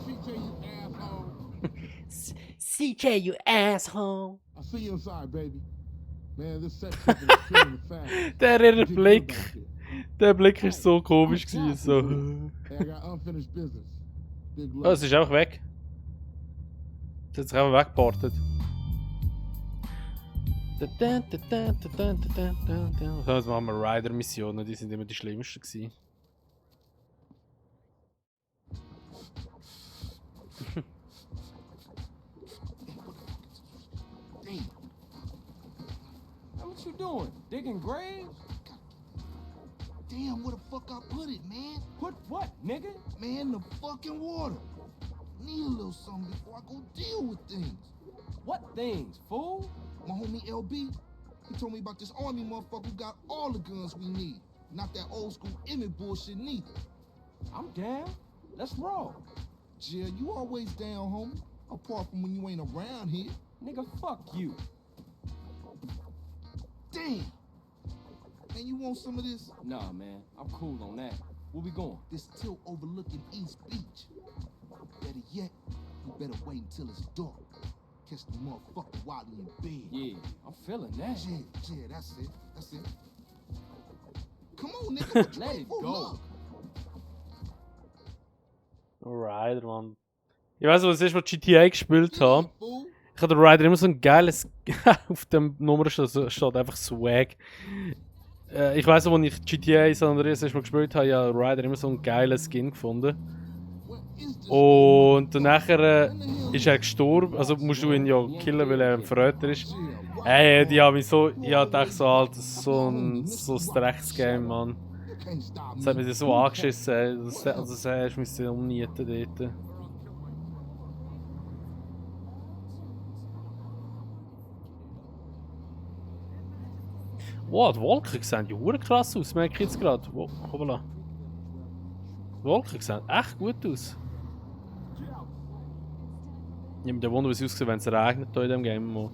CJ, you asshole. CJ, you asshole. I'll see you inside, baby. Man, this sex shit is killing the family. Der Blick. Der Blick ist so komisch gewesen. So. Hey, I got unfinished business. Big Oh, love. es ist einfach weg. Es hat sich einfach weggeportet. So, jetzt machen wir Rider-Missionen, die sind immer die schlimmsten gewesen. Now what you doing? Digging graves? Damn, where the fuck I put it, man? Put what, nigga? Man, the fucking water. Need a little something before I go deal with things. What things, fool? My homie LB, he told me about this army motherfucker who got all the guns we need. Not that old school Emmett bullshit neither. I'm down. Let's roll. Jill, you always down, homie. Apart from when you ain't around here. Nigga, fuck you. Damn. Man, you want some of this? Nah, man. I'm cool on that. Where we going? This tilt overlooking East Beach. Better yet, you better wait until it's dark. Catch the motherfucker while he in bed. Yeah, I'm feeling that. Yeah, that's it. That's it. Come on, nigga. What you Let waiting it for? go. Look. Rider, Mann. Ich weiß, was ist, was GTA gespielt Yeah, habe. fool. Ich habe den Rider immer so ein geiles. Auf dem Nummer steht einfach Swag. Ich weiß noch, als ich GTA San Andreas erstmal gespielt habe, ja Rider immer so einen geilen Skin gefunden. What is this? Und nachher ist er gestorben. Also musst du ihn ja killen, weil er ein Verräter ist. Ey, die haben mich so. Ich dachte so, Alter, so ein Drecksgame, Mann. You can't stop Das hat me. mich so angeschissen, ey. Also, das hast du mich umnieten dort. Wow, die Wolken sehen ja hure krass aus, merke ich jetzt gerade. Wow, hoppala. Die Wolken sehen echt gut aus. Ich habe wundern, wie es aussieht, wenn es regnet hier in diesem Game. Mal.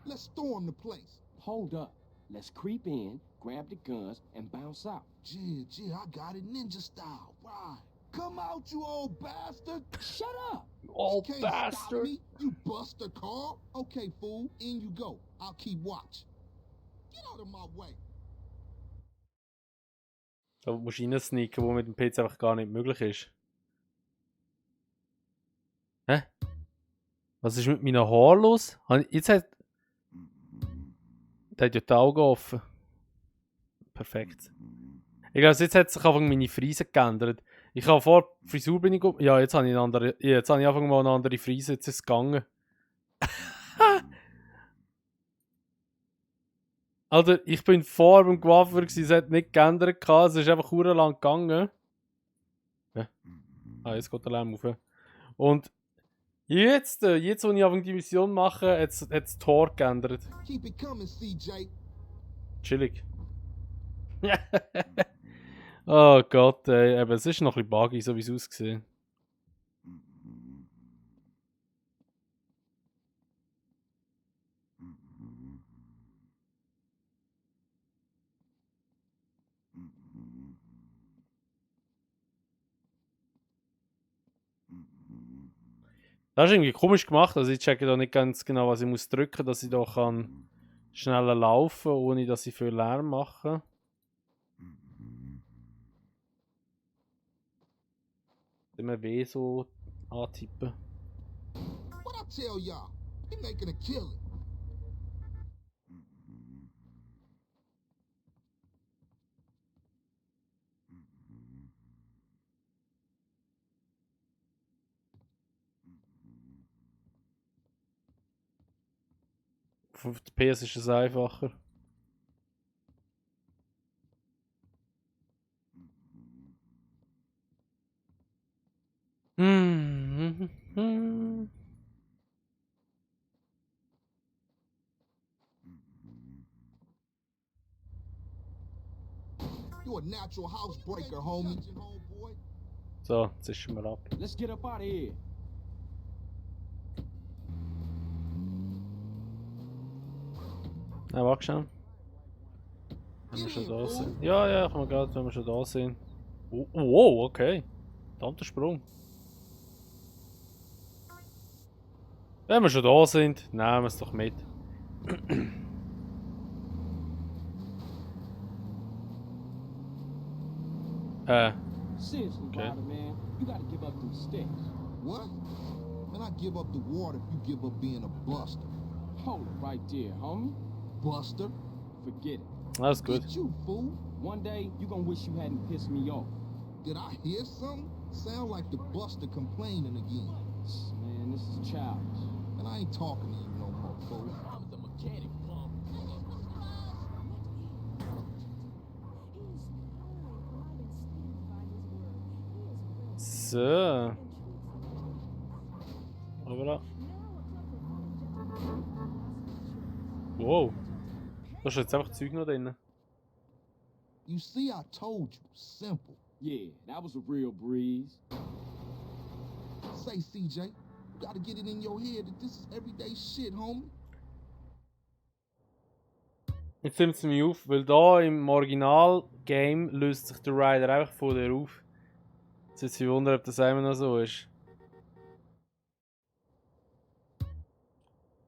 Let's storm the place. Hold up. Let's creep in, grab the guns, and bounce out. Gee, I got it ninja style. Right. Come out, you old bastard. Shut up! Oh, Can't stop me, you buster car. Okay, fool, in you go. I'll keep watch. Get out of my way. Da musst du reinsneaken, wo mit dem PC einfach gar nicht möglich ist. Hä? Was ist mit meinen Haaren los? Jetzt hat... Der hat ja die Augen offen. Perfekt. Ich glaube, jetzt hat sich einfach meine Frise geändert. Ich habe vor der Frisur bin ich... Ja, jetzt habe ich eine andere... Jetzt habe ich einfach mal eine andere Frise, jetzt ist es gegangen. Alter, ich bin vor beim Coiffeur, es hat nicht geändert, es ist einfach lang gegangen. Ja. Ah, jetzt geht der Lärm auf. Und jetzt, wo ich einfach die Mission mache, hat es das Tor geändert. Keep it coming, CJ. Chillig. Oh Gott, ey. Eben, es ist noch ein bisschen buggy, so wie es aussieht. Das ist irgendwie komisch gemacht, also ich checke da nicht ganz genau, was ich muss drücken, dass ich da kann schneller laufen, ohne dass ich viel Lärm mache. Immer W so antippen. What I tell y'all? He making a killing. Auf der PS ist es einfacher. You a natural housebreaker, homie. So, jetzt ist wir ab. Let's get up out of here. Ja, warte schon. Wenn wir schon da sind. Ja, ja, kann man gerade, wenn wir schon da sind. Oh, wow, okay. Verdammter Sprung. Wenn wir schon da sind, nehmen wir es doch mit. Seriously, Okay. Ryder, man. You gotta give up them sticks. What? Man, I give up the water if you give up being a buster. Hold it right there, homie. Buster? Forget it. Alles gut. Get you, fool. One day, you gonna wish you hadn't pissed me off. Did I hear something? Sound like the buster complaining again. Man, this is childish. And I ain't talking to you no more, fool. So. Voilà. Wow. Da ist jetzt einfach Zeug noch drin. You see, I told you. Simple. Yeah, that was a real breeze. Say, CJ, you gotta get it in your head that this is everyday shit, homie. Jetzt nimmt es mich auf, weil da im Original-Game löst sich der Rider einfach von dir auf. Jetzt würde ich wundern, ob das immer noch so ist.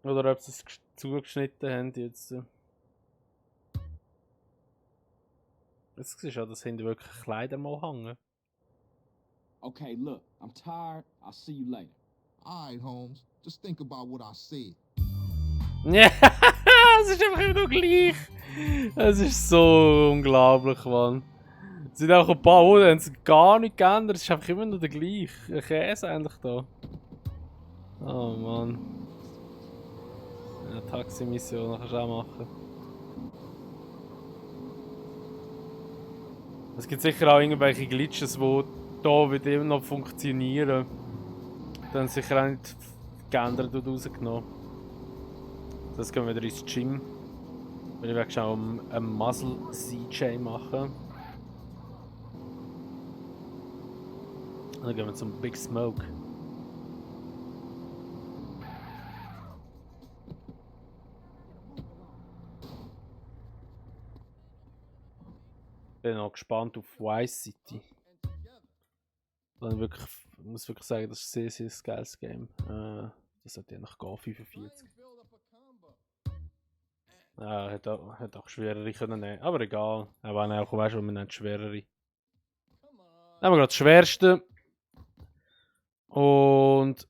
Oder ob sie es zugeschnitten haben jetzt. Jetzt siehst du auch, dass hinten wirklich Kleider mal hängen. Okay, look, I'm tired. I'll see you later. Alright, Holmes. Just think about what I said. Ja, es ist einfach immer noch gleich. Es ist so unglaublich, Mann. Es sind auch ein paar Uhren, haben sie gar nicht geändert. Es ist einfach immer noch der gleiche Käse eigentlich da. Oh Mann. Ja, Taxi-Mission kannst du auch machen. Es gibt sicher auch irgendwelche Glitches, die hier wieder immer noch funktionieren. Dann sicher auch nicht geändert und rausgenommen. Das gehen wir wieder ins Gym. Weil ich will schon einen Muscle CJ machen. Und dann gehen wir zum Big Smoke. Bin auch gespannt auf Vice City. Dann wirklich, ich muss wirklich sagen, das ist ein sehr, sehr geiles Game. Das hat ja noch gar 45. Ja, hätte auch schwerere können nehmen. Aber egal. Aber auch, weißt du, wir nehmen schwerere. Nehmen wir gerade das Schwerste. Und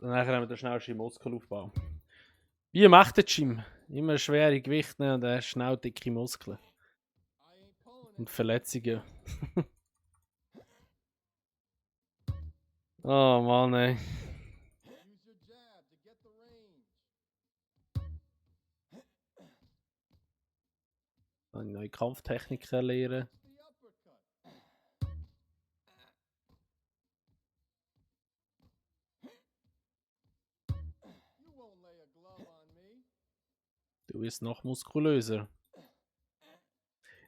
dann haben wir den schnellsten Muskelaufbau. Wie macht der Gym? Immer schwere Gewichte nehmen und dann schnell dicke Muskeln. Und Verletzungen. Oh Mann, ey. Eine neue Kampftechniken lernen. Du bist noch muskulöser.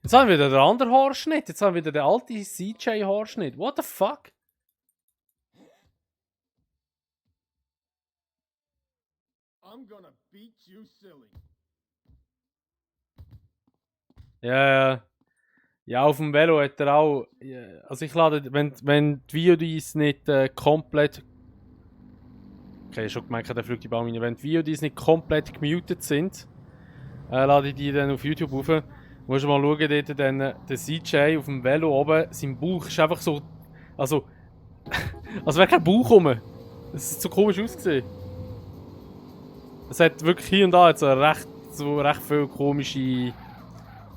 Jetzt haben wir wieder den anderen Haarschnitt. Jetzt haben wir wieder den alten CJ-Haarschnitt. What the fuck? I'm gonna beat you silly. Ja. Ja, auf dem Velo hat er auch. Ja, also ich lade, wenn die VODs nicht komplett. Okay, ich habe schon gemerkt, der fliegt die Baum rein. Wenn die VODs nicht komplett gemutet sind, lade ich die dann auf YouTube rauf. Musst du mal schauen, dort dann der CJ auf dem Velo oben, sein Bauch ist einfach so. Also. als wäre kein Bauch rum. Das ist so komisch ausgesehen. Es hat wirklich hier und da jetzt recht viele komische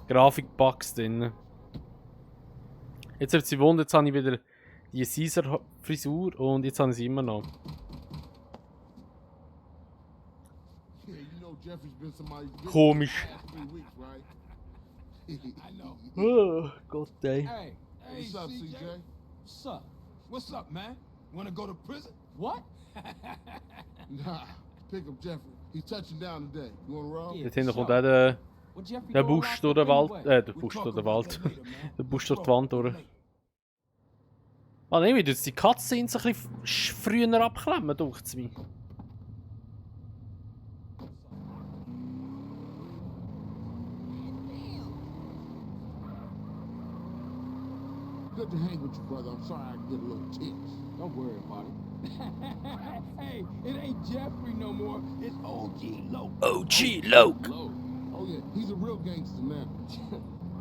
Grafikbugs drin. Jetzt hat sie wundert, jetzt habe ich wieder die Caesar-Frisur und jetzt habe ich sie immer noch. Jeffrey's been somebody's bitch Komisch. for the past 3 weeks, right? I know. Oh Gott, ey. Hey, What's up, CJ? What's up? What's up, man? Wanna go to prison? What? Nah, pick up Jeffrey. He's touching down today. You wanna roll? Yeah. Dort hinten kommt auch der Well, Jeffrey Der going Busch locked durch den up Wald. anyway. Der We'll Busch talk durch den about Wald. that later, man. Der Busch durch die Wand durch. Ah nein, wir jetzt die Cutscenes ein bisschen früher abklemmen, denkt es mir. Good to hang with you, brother. I'm sorry I get a little tips. Don't worry about it. Hey, it ain't Jeffrey no more. It's OG Loke. OG Loke! Low. Oh yeah, he's a real gangster now.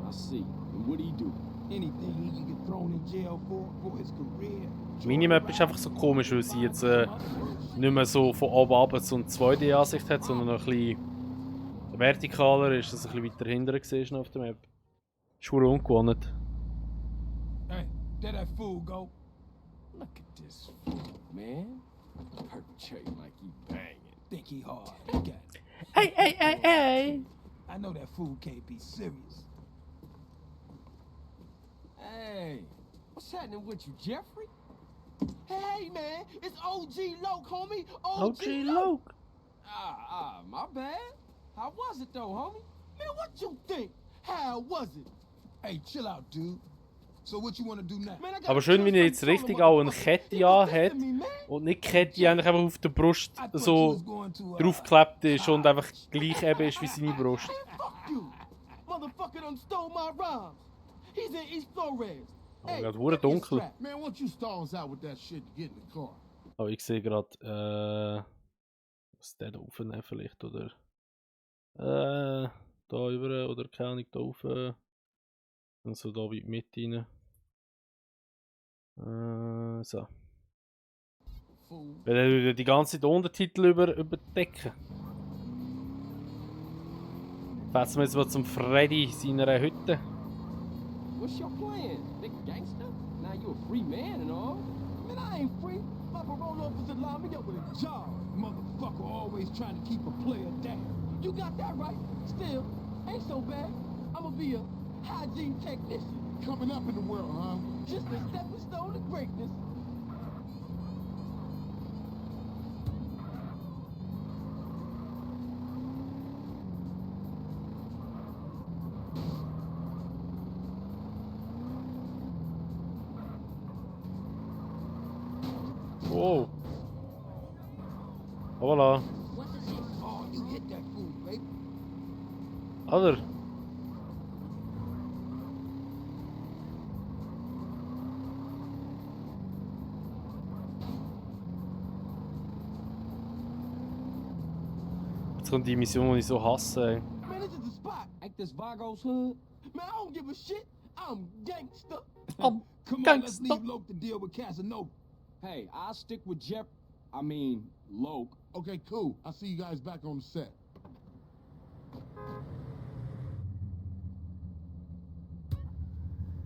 I see. And what do you do? Anything he can get thrown in jail for his career. Minimap ist einfach so komisch, weil sie jetzt nicht mehr so von oben ab so eine 2D-Ansicht hat, sondern noch ein bisschen vertikaler ist, dass es ein bisschen weiter hinten siehst auf der Map. Ist schon ungewohnt. Hey, there that fool go. Look at this fool, man. Perpetrating like he banging. Think he hard. He got it. Hey, hey, hey, hey! I know that fool can't be serious. Hey, what's happening with you, Jeffrey? Hey, man, it's OG Loke, homie. OG Loke! My bad. How was it though, homie? Man, what you think? How was it? Hey, chill out, dude. So what you wanna do now? Man, I got Aber schön, wie er jetzt richtig auch eine Kette anhat und nicht die Kette eigentlich einfach auf der Brust I thought you so was going to, draufgeklebt ist und einfach gleich eben ist wie seine Brust. Man, fuck you. Motherfucker done stole my rhymes. He's in East Flores. Oh, gerade hure dunkel. Man, why don't you stall us out with that shit to get in the car? Aber ich sehe gerade, was der da aufnehmen vielleicht, oder? Da über, oder keine Ahnung, da rauf. Und so da wie mit rein. So. Weil er die ganze Zeit Untertitel überdecken. Fassen wir jetzt mal zum Freddy seiner Hütte. What's your plan, big gangster? Now you a free man and all. Man, I ain't free. My parole officer lined me up with a job. Motherfucker always trying to keep a player down. You got that right. Still, ain't so bad. I'ma be a hygiene technician. Coming up in the world, huh? Just a stepping stone to greatness. Wow. Voilà. Oh, you hit that fool, baby. Oder? Jetzt kommt die Mission, die ich so hasse. Ey. Man, this is the spot. Ain't this Vago's hood? Man, I don't give a shit. I'm gangster. I'm Come on, let's gangster. leave Loke to deal with Casanova. Hey, I'll stick with Loke. Okay, cool. I'll see you guys back on the set.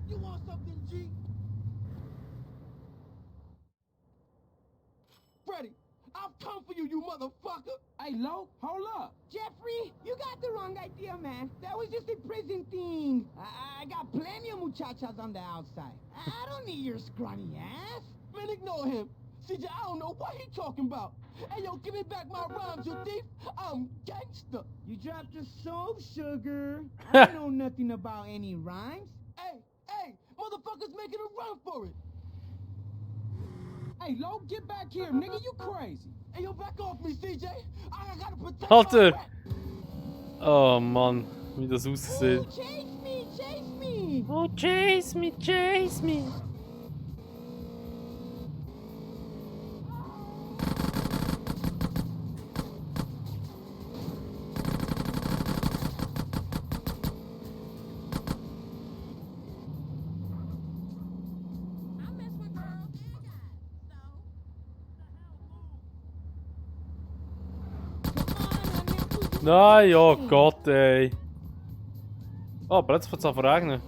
You want something, G? Freddy, I've come for you, you motherfucker. Hey, Loke, hold up. Jeffrey, you got the wrong idea, man. That was just a prison thing. I got plenty of muchachas on the outside. I don't need your scrawny ass. Man, ignore him. CJ, I don't know what he talking about. Hey, yo, give me back my rhymes, you thief. I'm gangster. You dropped your soap, sugar. I don't know nothing about any rhymes. Hey, motherfuckers making a run for it. Hey, Loke, get back here, nigga. You crazy. Hey, yo, back off me, CJ. I gotta protect Alter. my rap. Oh Mann, wie das Ooh, aussieht. chase me, chase me. Oh, chase me, chase me. I mess with girls and guys, so. Nein, oh Gott, ey. Oh, plötzlich fängt es an zu regnen.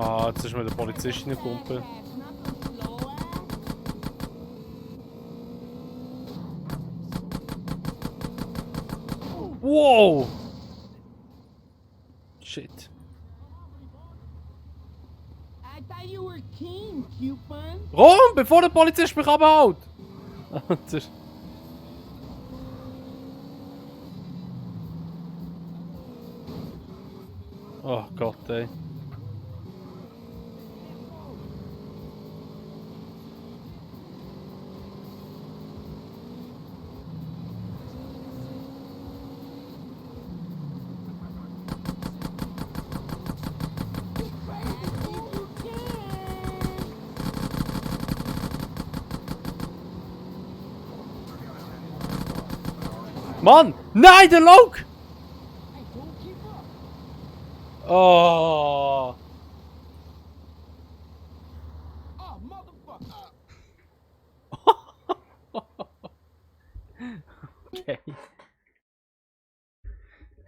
Ah, jetzt ist mir der Polizist in der Pumpe. Wow! Shit. I thought you were king, coupon. Ron, bevor der Polizist mich abhaut! Oh Gott, ey. Mann! Nein, der Loke! Oh! Oh, motherfucker! Okay.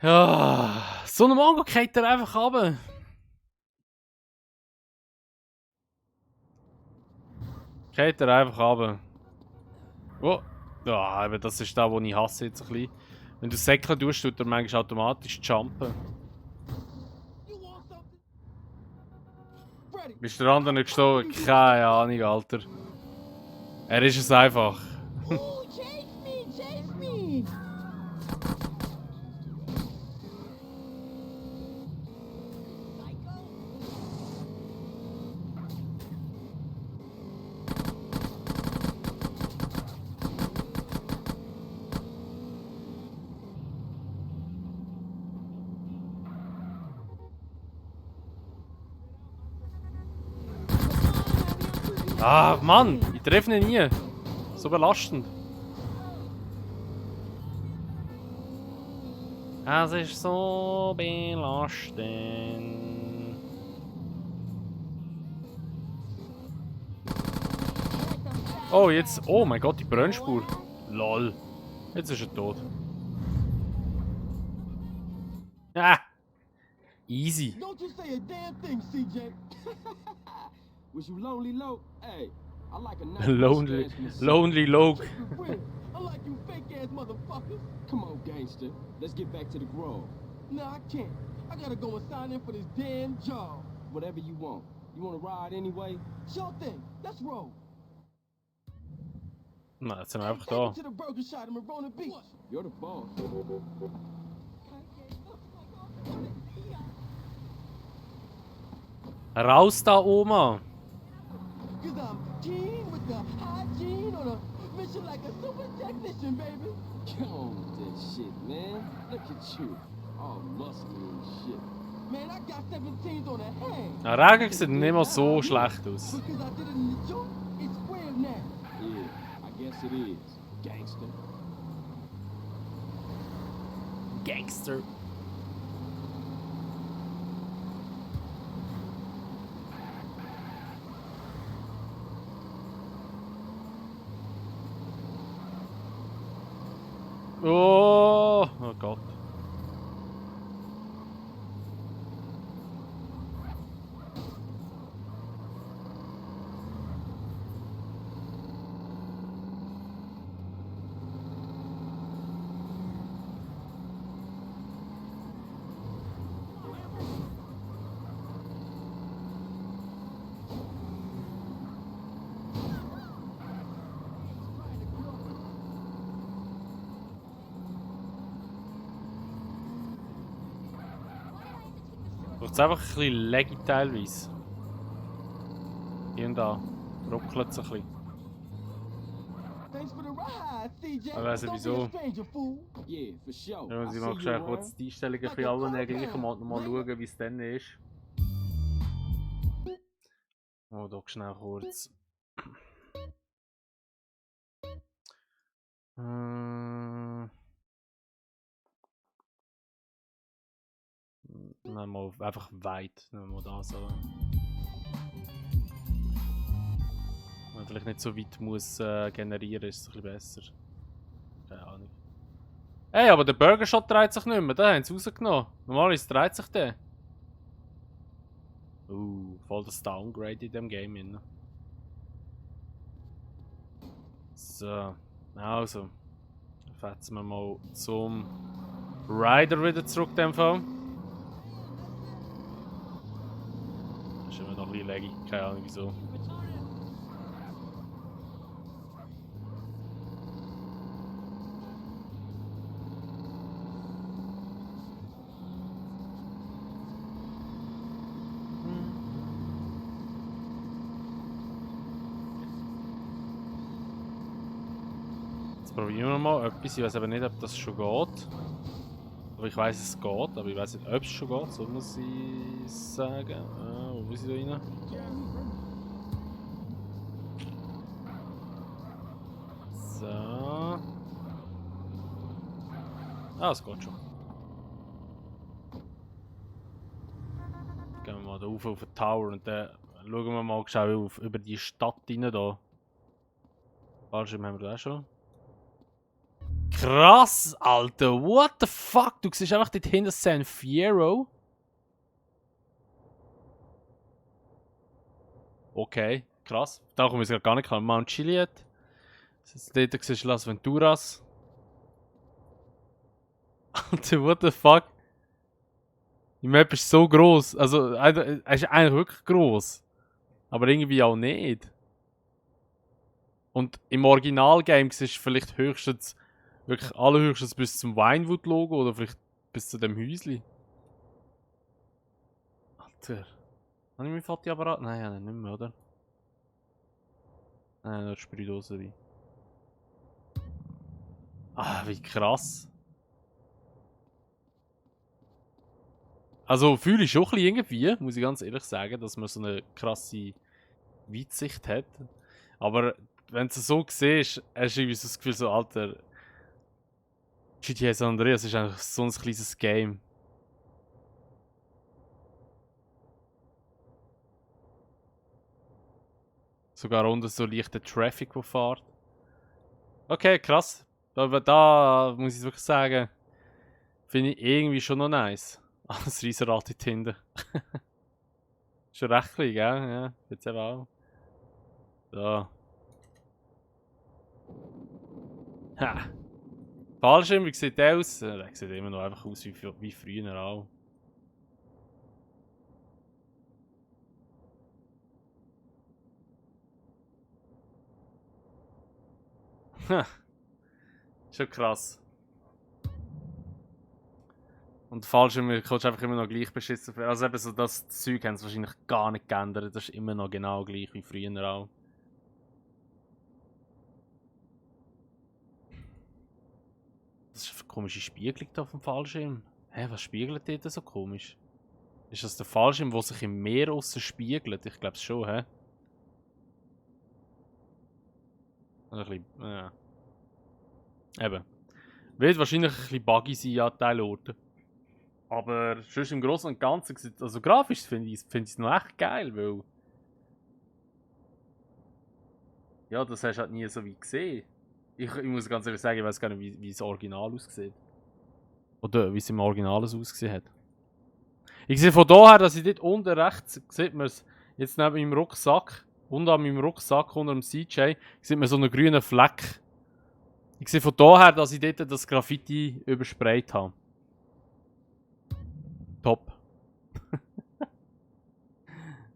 Ja, so ein Mongo geht er einfach runter. Geht er einfach runter. Oh! Ja, eben das ist da, wo ich hasse jetzt ein bisschen. Wenn du säckeln tust, tut er manchmal automatisch jumpen. You want something? Freddy! Bist der andere nicht gestorben? Keine Ahnung, Alter. Er ist es einfach. Ooh, chase me, chase me. Ah, Mann! Ich treffe ihn nie. So belastend. Es ist so belastend. Oh, jetzt. Oh mein Gott, die Brennspur. Lol. Jetzt ist er tot. Ah! Easy. Don't you say a damn thing, CJ! Was you lonely, low? Hey, I like a nice Lonely. mustache myself. Lonely Loke. For real, unlike you fake-ass motherfuckers. Come on, gangster. Let's get back to the Grove. Nah, I can't. I gotta go and sign in for this damn job. Whatever you want. You want to ride anyway? Sure thing. Let's roll. Na, jetzt sind wir einfach Take da. me to the burger shot in Marona Beach. You're the boss. Raus da, Oma! Cause I'm keen with the hygiene on a mission like a super technician, baby. Come on with that shit, man. Look at you. All muscly and shit. Man, I got 17s on the hand. Der Regen sieht nicht mal so schlecht aus. Because I did it in the joint, it's square now. Yeah, I guess it is. Gangster. Gangster. Oh, oh Gott. Braucht es einfach ein bisschen Leggy teilweise. Hier und da. Ruckelt es ein bisschen. Thanks for the ride, CJ. Aber weiss ich Don't wieso. be a stranger, fool. Yeah, for sure. Ja, muss I ich mal see schnell you kurz around. die Einstellungen für alle gleichen mal schauen, wie es dann ist. Oh, doch schnell kurz. Nehmen wir einfach weit. Nehmen wir das. Wenn man vielleicht nicht so weit muss generieren, ist es ein bisschen besser. Keine Ahnung. Hey, aber der Burger Shot dreht sich nicht mehr. Den haben sie rausgenommen. Normalerweise dreht sich der. voll das Downgrade in dem Game. Rein. So, also. Fetzen wir mal zum Rider wieder zurück in dem Fall. Das ist immer noch ein bisschen laggy, keine Ahnung wieso. Jetzt probieren wir mal etwas. Ich weiß aber nicht, ob das schon geht. Aber ich weiß, es geht, aber ich weiß nicht, ob es schon geht, so muss ich sagen. Wo muss ich da rein? So. Es geht schon. Gehen wir mal da rauf auf den Tower und dann schauen wir mal schnell über die Stadt rein da. Fallschirm haben wir da auch schon. Krass, Alter, what the fuck? Du siehst einfach dort hinten San Fierro. Okay, krass. Da komme ich jetzt gar nicht klar. Mount Chiliad. Dort siehst du Las Venturas. Alter, what the fuck? Die Map ist so groß. Also, er ist eigentlich wirklich groß. Aber irgendwie auch nicht. Und im Originalgame siehst du vielleicht höchstens, wirklich allerhöchstens bis zum Vinewood-Logo oder vielleicht bis zu dem Häusli. Alter. Habe ich mein Fotoapparat? Nein, ja, nicht mehr, oder? Nein, nur die Sprühdose rein. Wie krass. Also fühle ich schon ein bisschen irgendwie, muss ich ganz ehrlich sagen, dass man so eine krasse Weitsicht hat. Aber wenn du es so siehst, hast du irgendwie so das Gefühl, so, Alter, GTA San Andreas ist eigentlich so ein kleines Game. Sogar unten so leichter Traffic, der fährt. Okay, krass. Aber da muss ich wirklich sagen, finde ich irgendwie schon noch nice. Das Riesenrad dort hinten. Schon recht klein, gell? Ja, jetzt eben auch. So. Ha! Fallschirm, wie sieht der aus? Der sieht immer noch einfach aus wie früher auch. Ha! Schon krass. Und Fallschirm kannst du einfach immer noch gleich beschissen. Also eben so das Zeug haben sie wahrscheinlich gar nicht geändert. Das ist immer noch genau gleich wie früher auch. Das ist eine komische Spiegelung da auf dem Fallschirm. Hä, was spiegelt dort so komisch? Ist das der Fallschirm, der sich im Meer aussen spiegelt? Ich glaube es schon, hä? Ein bisschen, ja. Eben. Wird wahrscheinlich ein bisschen buggy sein an Teilorten. Aber sonst im Großen und Ganzen, also grafisch finde ich es noch echt geil, weil... Ja, das hast du halt nie so wie gesehen. Ich muss ganz ehrlich sagen, ich weiß gar nicht, wie das Original aussieht. Oder wie es im Original ausgesehen hat. Ich sehe von daher, dass ich dort unten rechts, sieht man es, jetzt neben meinem Rucksack, unten an meinem Rucksack, unter dem CJ, sieht man so einen grünen Fleck. Ich sehe von daher, dass ich dort das Graffiti übersprayt habe. Top.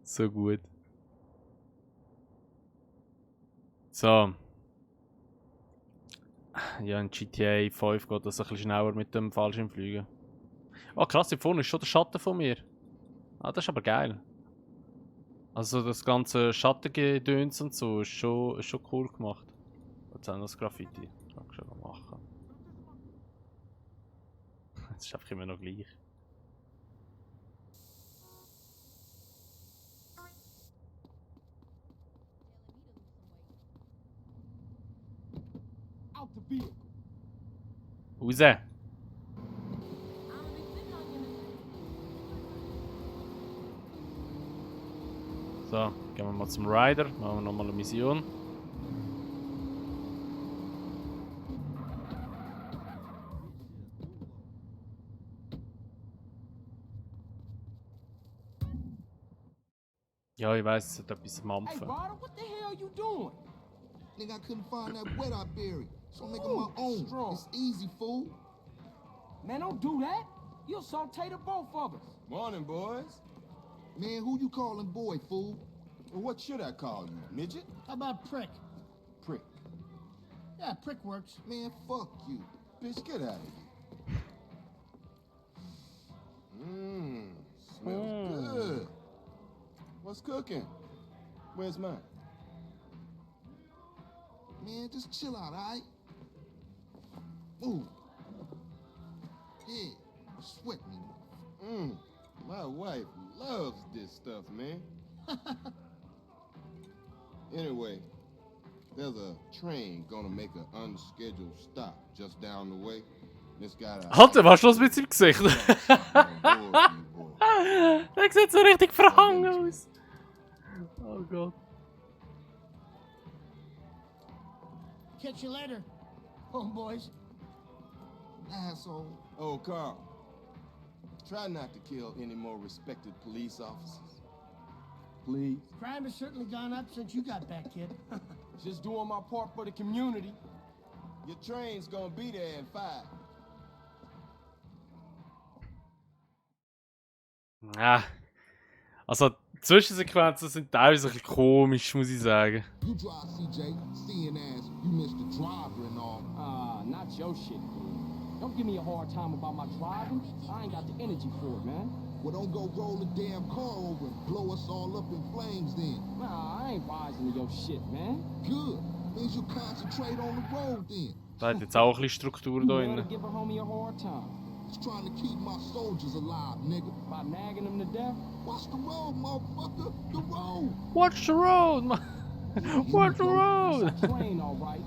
So gut. So. Ja, in GTA 5 geht das ein bisschen schneller mit dem Fallschirmfliegen. Oh krass, hier vorne ist schon der Schatten von mir. Das ist aber geil. Also das ganze Schattengedöns und so ist schon cool gemacht. Jetzt haben wir das Graffiti. Kann ich schon mal machen. Das ist einfach immer noch gleich. Out the vehicle. Raus! So, gehen wir mal zum Rider. Machen wir nochmal eine Mission. Ja, ich weiß, es hat etwas Hey, mampfen. Ryder, what the hell you doing? Nigga, I couldn't find that wet I buried. So I'm making my own. Strong. It's easy, fool. Man, don't do that. You'll saute the both of us. Morning, boys. Man, who you calling boy, fool? Well, what should I call you, midget? How about prick? Prick. Yeah, prick works. Man, fuck you. Bitch, get out of here. Smells good. What's cooking? Where's mine? Man, just chill out, alright? Move. Yeah, sweat me. My wife loves this stuff, man. Anyway, there's a train gonna make an unscheduled stop just down the way. It's got a... Alter, was ist los mit seinem Gesicht? Der sieht so richtig verhangen aus. Oh Gott. Catch you later, homeboys. Asshole. Oh, Carl. Try not to kill any more respected police officers. Please. Crime has certainly gone up since you got back, kid. Just doing my part for the community. Your train's gonna be there in 5. Ah. Also, die Zwischensequenzen sind teilweise ein bisschen komisch, muss ich sagen. You drive, CJ. Seeing as you missed the driver and all. Not your shit, dude. Don't give me a hard time about my driving. I ain't got the energy for it, man. Well, don't go roll the damn car over and blow us all up in flames then. Nah, I ain't rising to your shit, man. Good. Means you concentrate on the road then. Da hat jetzt auch ein bisschen Struktur You da wanna drin. give a homie a hard time Just trying to keep my soldiers alive, nigga. by nagging them to death? Watch the road, motherfucker. The road. Watch the road, man! Watch the road! It's a train, all right.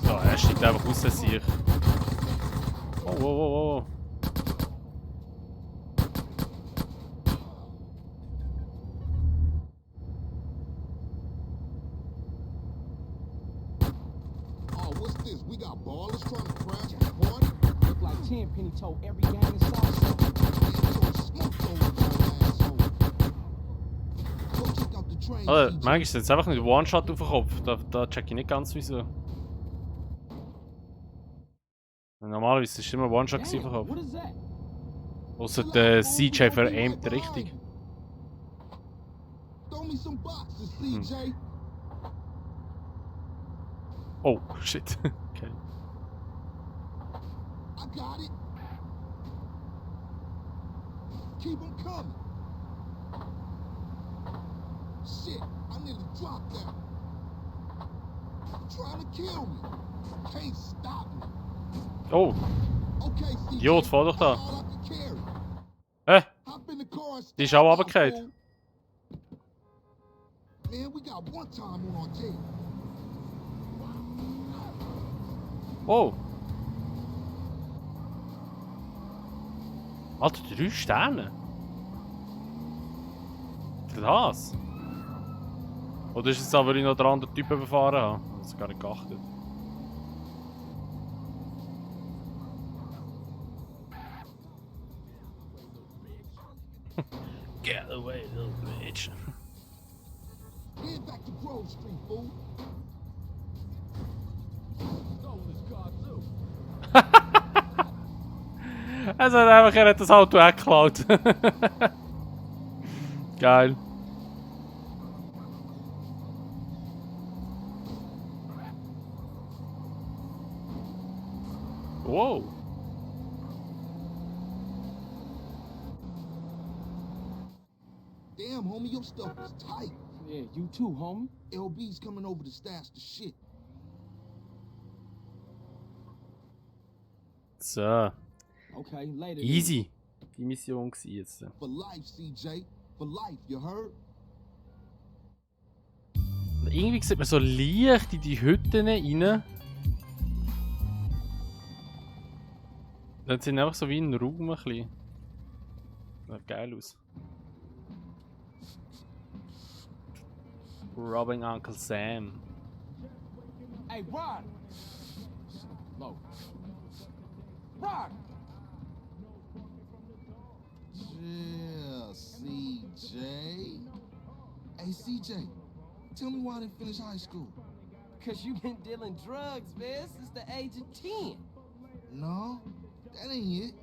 So, er steigt einfach aus der Sicht. Oh, oh, oh, oh. Oh, what's this? We got ballers trying to crash the party? Look like Tenpenny told every gang in Southside. Also, manchmal ist jetzt einfach nicht One-Shot auf den Kopf. Da check ich nicht ganz wieso. Normalerweise ist es immer One-Shot auf den Damn, Kopf. what is that? Außer der CJ veraimt richtig. Throw me some boxes, CJ. Oh, shit. Okay. I got it. Keep them coming. Shit, I nearly dropped that. Trying to kill me. Can't stop me. Oh, Okay, CJ. Idiot, fahr doch da. That's all I can carry. Hä? Hop in the car and Die ist stand auch up, runtergefallen. fool. Man, we got one time on our tail. Oh. Alter, 3 Sterne. Für das? Oder ist es auch, weil ich noch den anderen Typ überfahren habe? Ich habe das gar nicht geachtet. Get away, little bitch. Head back to Grove Street, fool. Also einfach, er hat das Auto weggeklaut. Geil. Wow. Damn, homie, your stuff is tight. Yeah, you too, homie. LB's coming over to stash the shit. So, Okay, later. easy. Die Mission war jetzt. For life, CJ. For life, you heard? Irgendwie sieht man so leicht in die Hütten rein. Dann sind einfach so wie ein Raum ein bisschen. Sieht geil aus. Robbing Uncle Sam. Hey, Rod! Low. Rod! Yeah, CJ. Hey, CJ, tell me why I didn't finish high school. Because you've been dealing drugs, man, since the age of 10. No, that ain't it.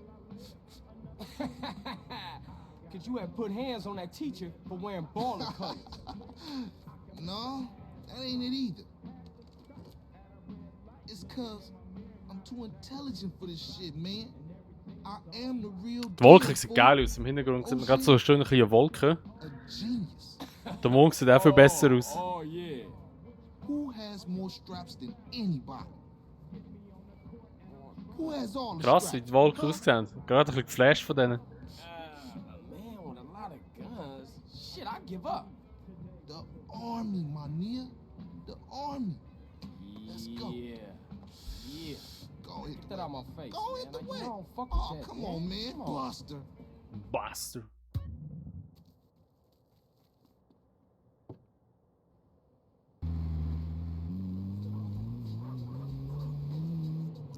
Because you have put hands on that teacher for wearing baller colors. No, that ain't it either. It's cause I'm too intelligent for this shit, man. I am the real Die Wolken deal, sehen fool. geil aus. Im Hintergrund sieht man gerade so schön eine Wolke. A genius. Der Mond sieht auch viel besser aus. Oh, yeah. Who has more straps than anybody? Who has all the Krass, wie straps? die Wolken aussehen. Gerade ein bisschen geflasht von denen. Man with a lot of guns. Shit, I give up. The army, my nigga. The army. Let's go. Yeah. Go hit Get the that out my face, Go man. hit the Like, way. you don't fuck with Oh, that, come on, man. Come on. Buster. Buster.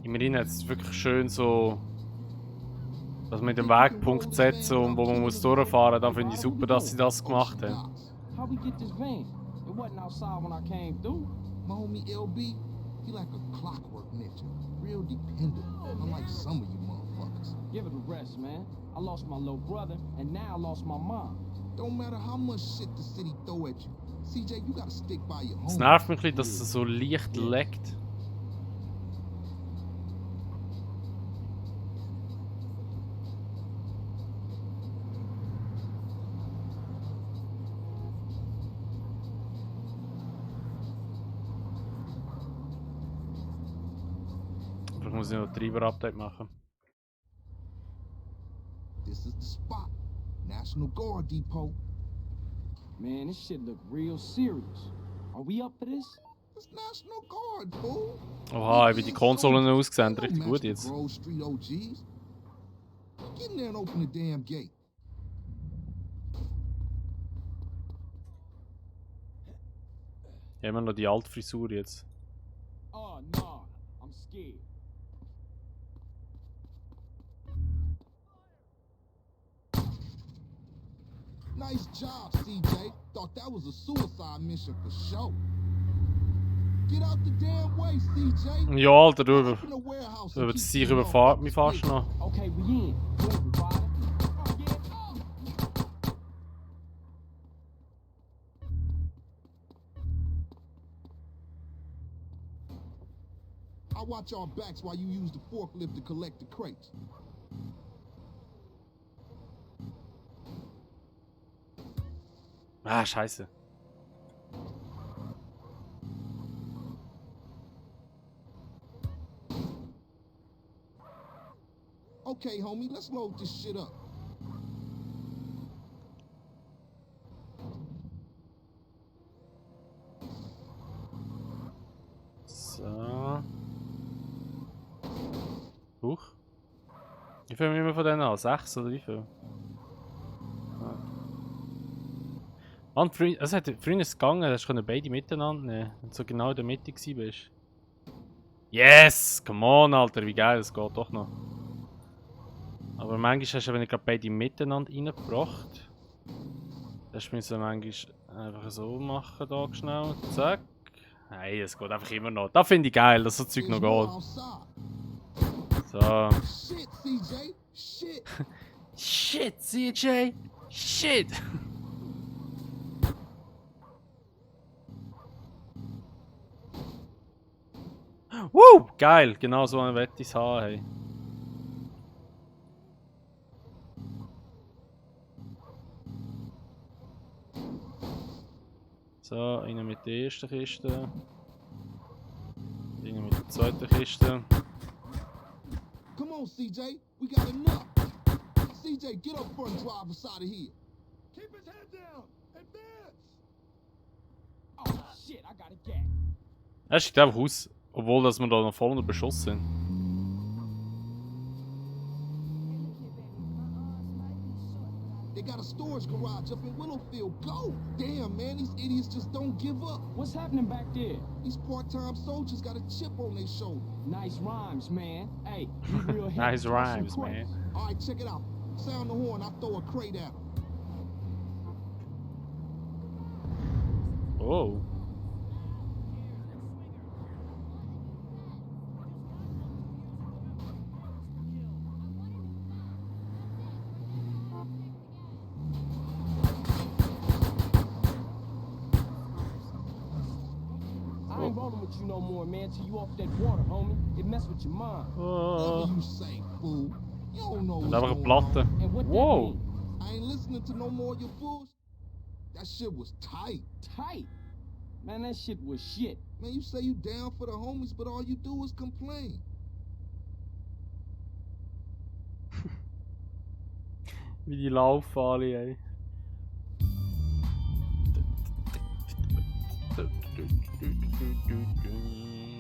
Immerhin hat es wirklich schön so, dass man den Wegpunkt setzen und wo man muss durchfahren. Da finde ich super, dass sie das gemacht haben. How we get this van? It wasn't outside when I came through. My homie LB, he like a clockwork ninja. Real dependable. Unlike some of you motherfuckers. Give it a rest, man. I lost my little brother, and now I lost my mom. Don't matter how much shit the city throw at you. CJ, you gotta stick by your Es home. nervt mich ein bisschen, dass es so leicht leckt. Vielleicht muss ich noch ein Treiber-Update machen. This is the spot. National Guard Depot. Man, this shit look real serious. Are we up for this? It's National Guard, fool. Oha, wie die Konsolen aussehen, richtig Don't gut match the jetzt. Grove Street OGs. Get in there and open the damn gate. Immer noch die alte Frisur jetzt. Oh, no. I'm scared. Nice job, CJ. Thought that was a suicide mission for sure. Get out the damn way, CJ. Ja, Alter, du Open the warehouse and über keep das Sieg them überfahrt motherfuckers mich fast straight. noch. Okay, we in. Moving, Ryder. Oh, yeah. I'll watch our backs while you use the forklift to collect the crates. Ah, scheiße. Okay, homie, let's load this shit up. So. Huch. Wie viel haben wir von denen an? 6 oder wie viel? Mann, es hat früher gegangen, hast du beide miteinander nehmen, wenn du so genau in der Mitte gewesen bist. Yes! Come on, Alter, wie geil, das geht doch noch. Aber manchmal hast du, wenn ich gerade beide miteinander reingebracht. Das müssen wir manchmal einfach so machen, da schnell. Zack. Nein, es geht einfach immer noch. Das finde ich geil, dass so Zeug noch There's more geht. outside. So. Shit, CJ. Shit. Shit, CJ! Shit! Woo! Geil, genau so eine Wette ich haben. Hey. So, einer mit der ersten Kiste. Einer mit der zweiten Kiste. Come on, CJ. We got enough. CJ, get up front and drive us out of here. Keep his head down. Advance. Oh, shit, I got a gag. Er steigt einfach aus, obwohl dass wir da noch voll unter Beschuss sind. They got a storage garage up in Willowfield. Go! Damn, man, these idiots just don't give up. What's happening back there? These part-time soldiers got a chip on their shoulder. Nice rhymes, man. Hey, you real Nice heavy. rhymes, man. All right, check it out. Sound the horn, I'll throw a crate at him. Oh. I ain't rolling with you no more, man, till you off that water, homie. It mess with your mind. Oh. Whatever you say, fool. You don't know what's Einfach eine going Platte. on. And what that Wow. mean? I ain't listening to no more of your fools. That shit was tight. Tight. Man, that shit was shit. Man, you say you down for the homies, but all you do is complain. Wie die laufen alle, ey.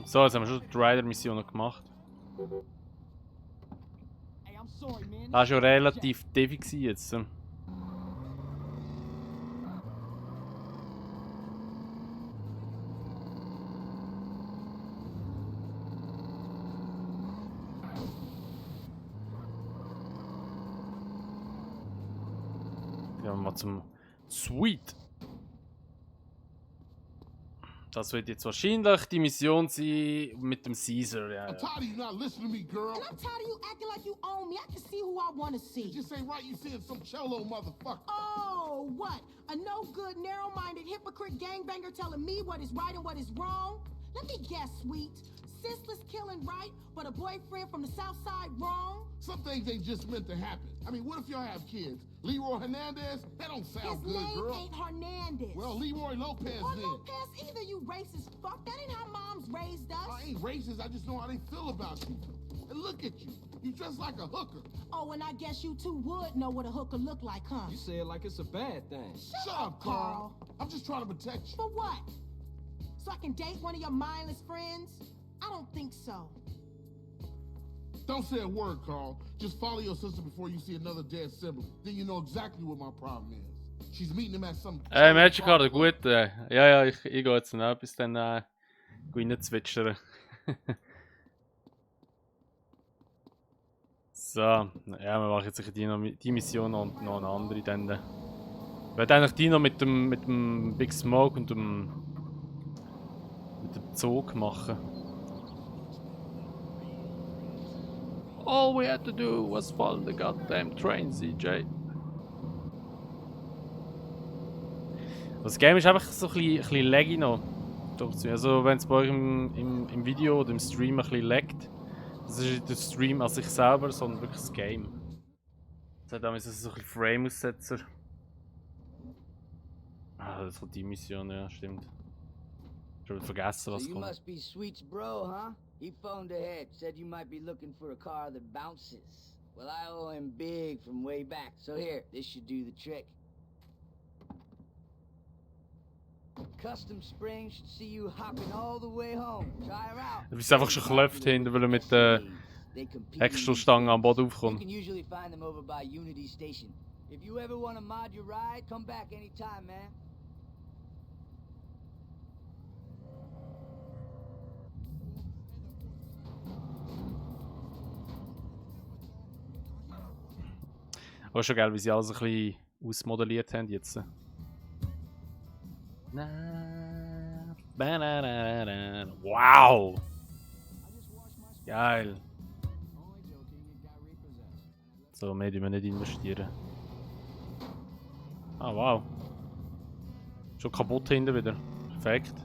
So, jetzt haben wir schon die Rider-Mission noch gemacht. Hey, I'm sorry, man. Das war schon relativ tief jetzt. Gehen wir mal zum Sweet. Das wird jetzt wahrscheinlich die Mission sein mit dem Caesar. Ja, I'm ja. tired of you not listening to me, girl. And I'm tired of you acting like you own me. I can see who I want to see. Just ain't right you seeing some cello motherfucker. Oh, what? A no-good, narrow-minded hypocrite gangbanger telling me what is right and what is wrong? Let me guess, sweet. Senseless killing right, but a boyfriend from the south side wrong? Some things ain't just meant to happen. I mean, what if y'all have kids? Leroy Hernandez? That don't sound His good, name girl. ain't Hernandez. Well, Leroy Lopez or then. Lopez either, you racist fuck. That ain't how moms raised us. I ain't racist, I just know how they feel about you. And look at you. You dress like a hooker. Oh, and I guess you two would know what a hooker look like, huh? You say it like it's a bad thing. Shut up, Carl. I'm just trying to protect you. For what? So I can date one of your mindless friends? I don't think so. Don't say a word, Carl. Just follow your sister before you see another dead sibling. Then you know exactly what my problem is. She's meeting him at some... Magic Card, gut. Ja, ich gehe jetzt noch bis dann reinzwitschern. So, ja, wir machen jetzt die Mission und noch eine andere dann. Ich werde eigentlich die noch mit dem Big Smoke und dem Zug machen. All we had to do was follow the goddamn train, CJ. Das Game ist einfach so ein bisschen laggy noch. Also wenn es bei euch im Video oder im Stream ein bisschen laggt, das ist nicht der Stream an sich selber, sondern wirklich das Game. Das hat damals so ein bisschen Frame-Aussetzer. Ah, das ist die Mission, ja, stimmt. Ich habe vergessen, was So you kommt. must be Sweet's bro, huh? He phoned ahead, said you might be looking for a car that bounces. Well, I owe him big from way back, so here, this should do the trick. Custom Spring should see you hopping all the way home. Try her out. Du bist einfach schon geklopft hinten, weil er mit der Häckselstange am Boden You aufkommt. can usually find them over by Unity Station. If you ever want to mod your ride, come back anytime, man. Aber schon geil, wie sie alles ein bisschen ausmodelliert haben jetzt. Wow! Geil! So, mehr dürfen wir nicht investieren. Ah, wow. Schon kaputt hinten wieder. Perfekt.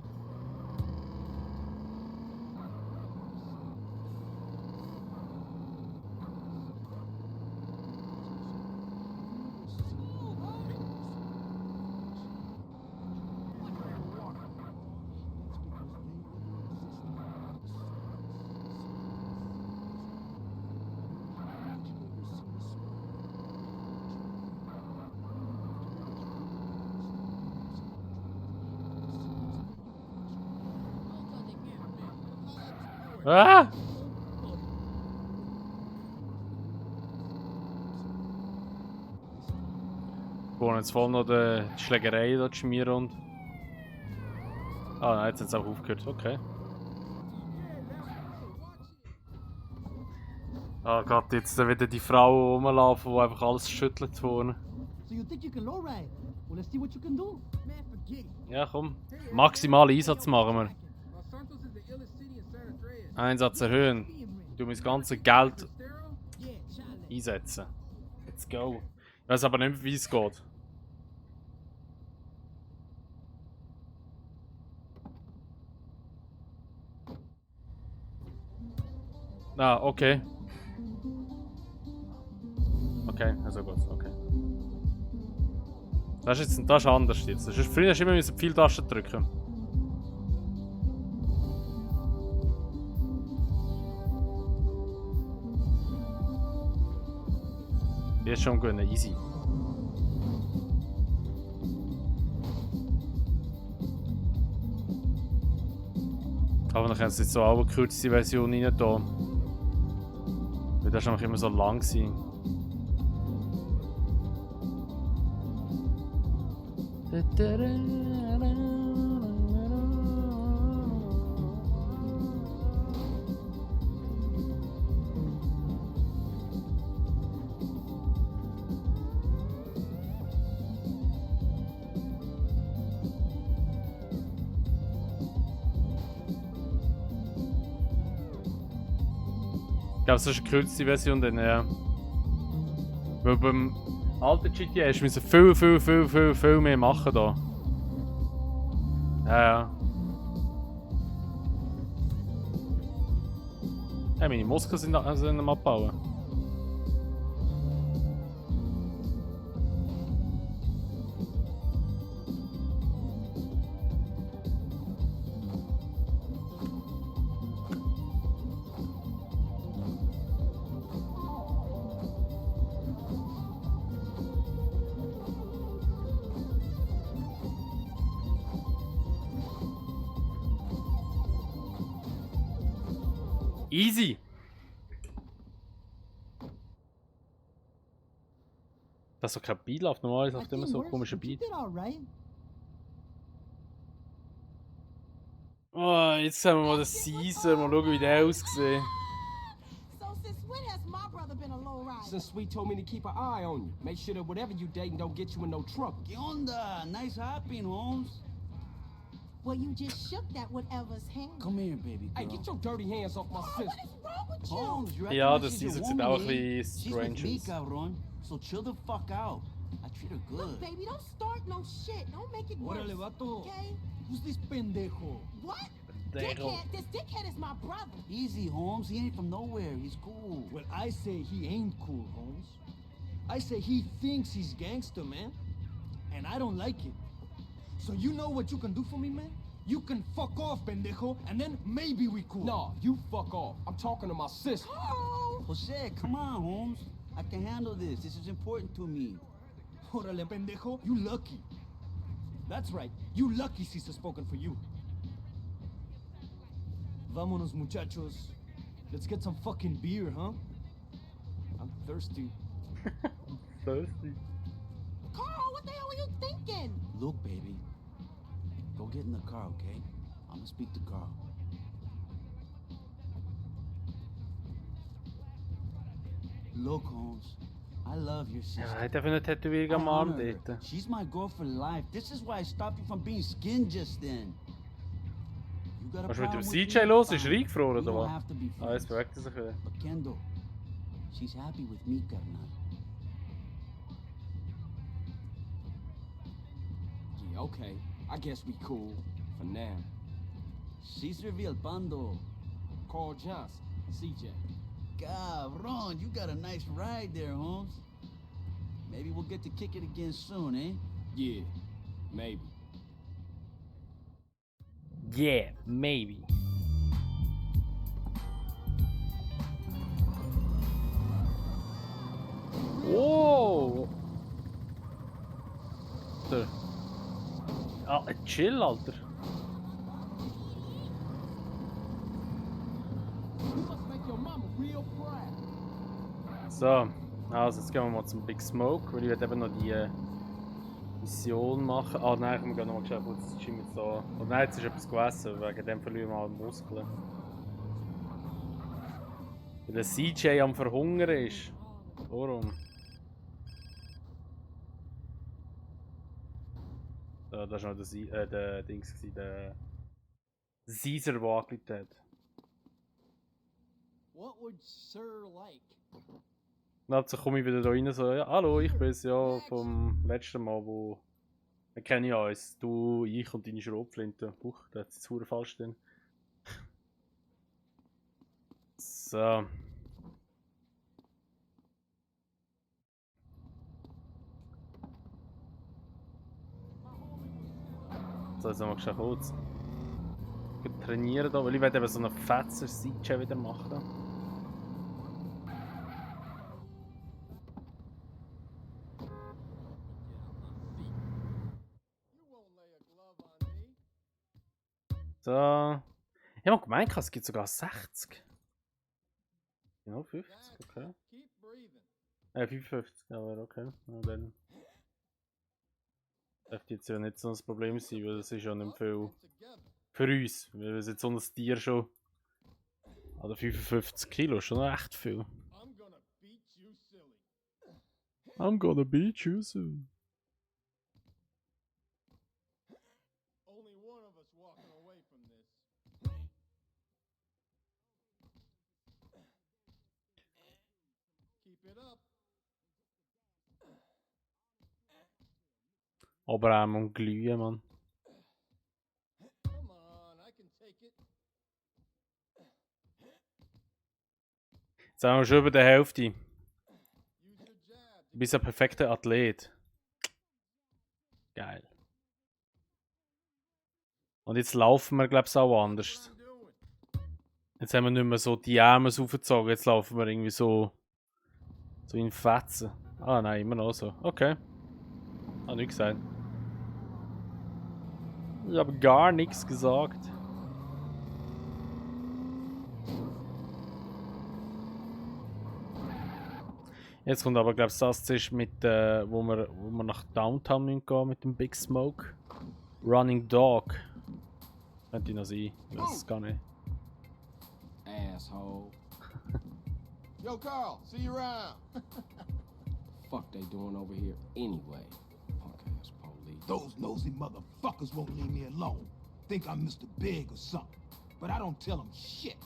Ah! Boah, jetzt voll noch die Schlägerei da schmieren und... Ah nein, jetzt hat es auch aufgehört, okay. Ah Gott, jetzt wieder die Frau rumlaufen, die einfach alles schüttelt vorne. So you think you can lowride? Well, let's see what you can do. Man, forget it. Ja komm, maximalen Einsatz machen wir. Los Santos is the illest city in San Andreas. Einsatz erhöhen. Du mein ganzes Geld Estero? Yeah, Charlie. einsetzen. Let's go. Ich weiß aber nicht, wie es geht. Ah, okay. Okay, also gut, okay. Das ist anders jetzt. Früher hast du immer viele Tasten drücken. Jetzt schon gut, easy. Aber dann können sie jetzt so auch eine gekürzte Version rein tun. Weil das ist nämlich immer so lang sein. Ich glaube, das ist eine gekürzte Version, dann ja. Weil beim alten GTA hast du viel mehr machen da. Ja. Ja, meine Muskeln sind am Abbauen. Easy! Das ist doch kein Beat läuft, normalerweise läuft immer so ein komischer Beat. Oh, jetzt sehen wir mal das Caesar, mal schauen, wie der aussieht. So since when has my brother been a low rider? Since Sweet told me to keep an eye on you. Make sure that whatever you dating don't get you in no trouble. ¿Qué onda? Nice hopping, Holmes. Well, you just shook that whatever's hand. Come here, baby girl. Hey, get your dirty hands off my What sister. is wrong with you? Holmes, you Ja, recognize das she's your Caesar sieht woman, auch ein eh? bisschen She's with me, strange aus. cabrón. So chill the fuck out. I treat her Look, good. baby, don't start no shit. Don't make it worse. Órale, vato. Okay? Who's this pendejo? What? Pendejo. Dickhead. This dickhead is my brother. Easy, Holmes. He ain't from nowhere. He's cool. Well, I say he ain't cool, Holmes. I say he thinks he's gangster, man. And I don't like it. So you know what you can do for me, man? You can fuck off, pendejo, and then maybe we cool. No, you fuck off. I'm talking to my sister. Oh! Jose, come on, Holmes. I can handle this. This is important to me. Órale, pendejo, you lucky. That's right, you lucky Caesar spoken for you. Vámonos, muchachos. Let's get some fucking beer, huh? I'm thirsty. Thirsty. Carl, what the hell are you thinking? Look, baby. Go get in the car, okay? I'm gonna speak to Carl. Look, Holmes. I love your sister. Ja, hat einfach eine Tätowierung am I Arm honor her. dort. She's my girl for life. This is why I stopped you from being skinned just then. You got a Was ist mit dem problem with CJ me? los? Ist er Fine. eingefroren We oder don't was? have to be Ah, jetzt friends. bewegt er sich wieder. But Kendall, she's happy with me, carnal. Yeah, okay. I guess we cool. For now. Cesar Villalpando. Carl Johnson. CJ. Cabron, you got a nice ride there, Holmes. Maybe we'll get to kick it again soon, eh? Yeah. Maybe. Yeah, maybe. Wow! Alter. Ah, chill, Alter. You must make your mama real proud. So, also jetzt gehen wir mal zum Big Smoke, weil ich werde eben noch die Mission machen. Ah nein, wir gehen noch mal schnell kurz das Gym jetzt da. Oh nein, jetzt ist etwas gegessen, wegen dem verlieren wir mal Muskeln. Weil der CJ am Verhungern ist. Warum? Das war noch der Dings, der Caesar, der angelegt hat. What would Sir like? Dann komme ich wieder da rein so, ja, hallo, ich bin's ja vom letzten Mal, wo... Wir kennen ja uns. Du, ich und deine Schrotflinte. Huch, da hat es jetzt verdammt falsch drin. So. So, jetzt nochmal kurz trainieren da, weil ich werde eben so einen Fetzer CJ wieder machen. So. Ich habe gemeint, es gibt sogar 60. Genau, 50, okay. 55, aber okay. Und dann dürfte jetzt ja nicht so ein Problem sein, weil das ist ja nicht viel für uns. Weil wir jetzt so ein Tier schon. Also 55 Kilo ist schon echt viel. I'm gonna beat you soon. Aber auch am Glühen, Mann. Jetzt sind wir schon über der Hälfte. Du bist ein perfekter Athlet. Geil. Und jetzt laufen wir, glaube ich, auch anders. Jetzt haben wir nicht mehr so die Arme aufgezogen, jetzt laufen wir irgendwie so in Fetzen. Ah nein, immer noch so. Okay. Hab nichts gesagt. Ich habe gar nichts gesagt. Jetzt kommt aber, glaube ich, das zuerst mit, wo wir nach Downtown gehen müssen mit dem Big Smoke. Running Dog. Könnte noch sein. Ich weiß es gar nicht. Asshole. Yo, Carl, see you around. Fuck they doing over here anyway? Punk ass police. Those nosy motherfuckers won't leave me alone. Think I'm Mr. Big or something. But I don't tell them shit.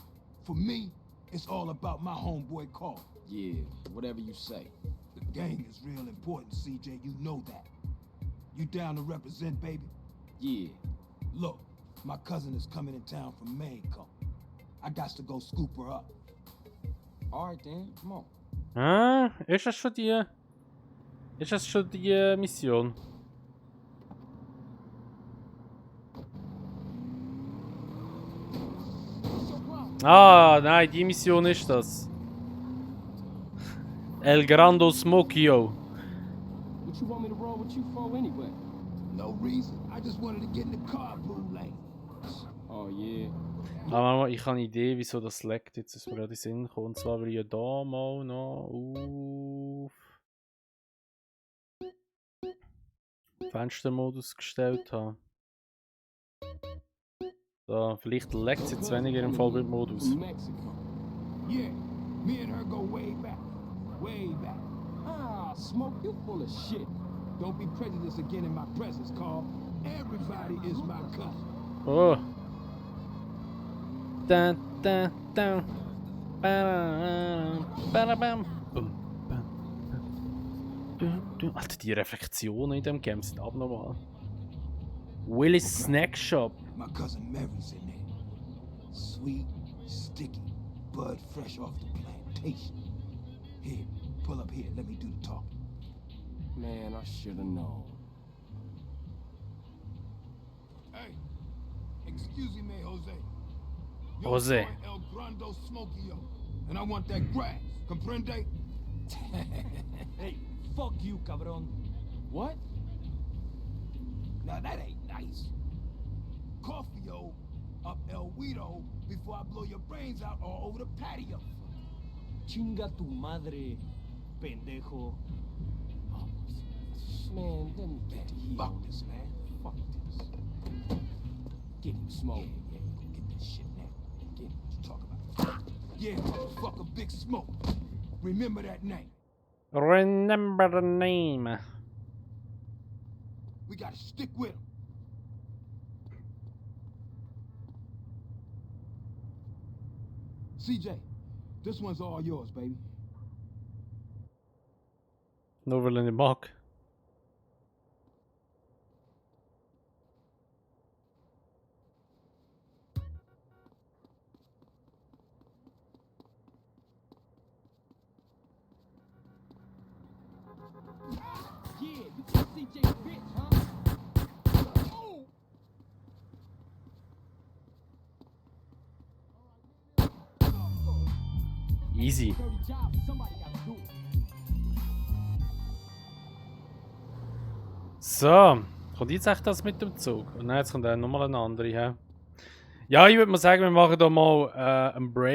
For me, it's all about my homeboy Carl. Yeah, whatever you say. The gang is real important, CJ. You know that. You down to represent, baby? Yeah. Look, my cousin is coming in town from Maine. I got to go scoop her up. Alright then, come on. Ah, ist das schon die... Ist das schon die Mission? Ah, nein, die Mission ist das. El Grando Smokio. What you want me to roll with you for anyway? No reason. I just wanted to get in the carpool lane. Oh yeah. Aber ich habe eine Idee, wieso das leckt. Jetzt ist mir gerade in den Sinn gekommen. Und zwar, weil ich ja da mal noch auf Fenstermodus gestellt habe. So, vielleicht leckt es jetzt weniger im Vollbildmodus. Yeah, me and her go way back. Way back. Ah, Smoke, you full of shit. Don't be prejudiced again in my presence, Carl. Everybody is my cousin. Oh. Dun, dun, dun. Bam. Alter, die Reflexionen in dem Game sind abnormal. Willis Snack Shop. My cousin Mary's in there. Sweet, sticky, bud fresh off the plantation. Here, pull up here. Let me do the talking. Man, I should have known. Hey, excuse me, Jose. Jose. El Grando Smokio. And I want that grass. Comprende? Hey, fuck you, cabron. What? Now that ain't nice. Coffee-o up El Guido before I blow your brains out all over the patio. Chinga tu madre, pendejo. Man, let me get to here. Fuck this, man. Fuck this. Get him, Smoke. Yeah, go get this shit now. Get him. What you talking about? Yeah, motherfucker, Big Smoke. Remember that name. Remember the name. We gotta stick with him. CJ, this one's all yours, baby. Nur weil ich nicht mag. Yeah, you think CJ bitch, huh? Oh! Easy. Dirty job, somebody gotta do it. So, kommt jetzt echt das mit dem Zug? Und dann jetzt kommt nochmal eine andere. He? Ja, ich würde mal sagen, wir machen hier mal einen Break.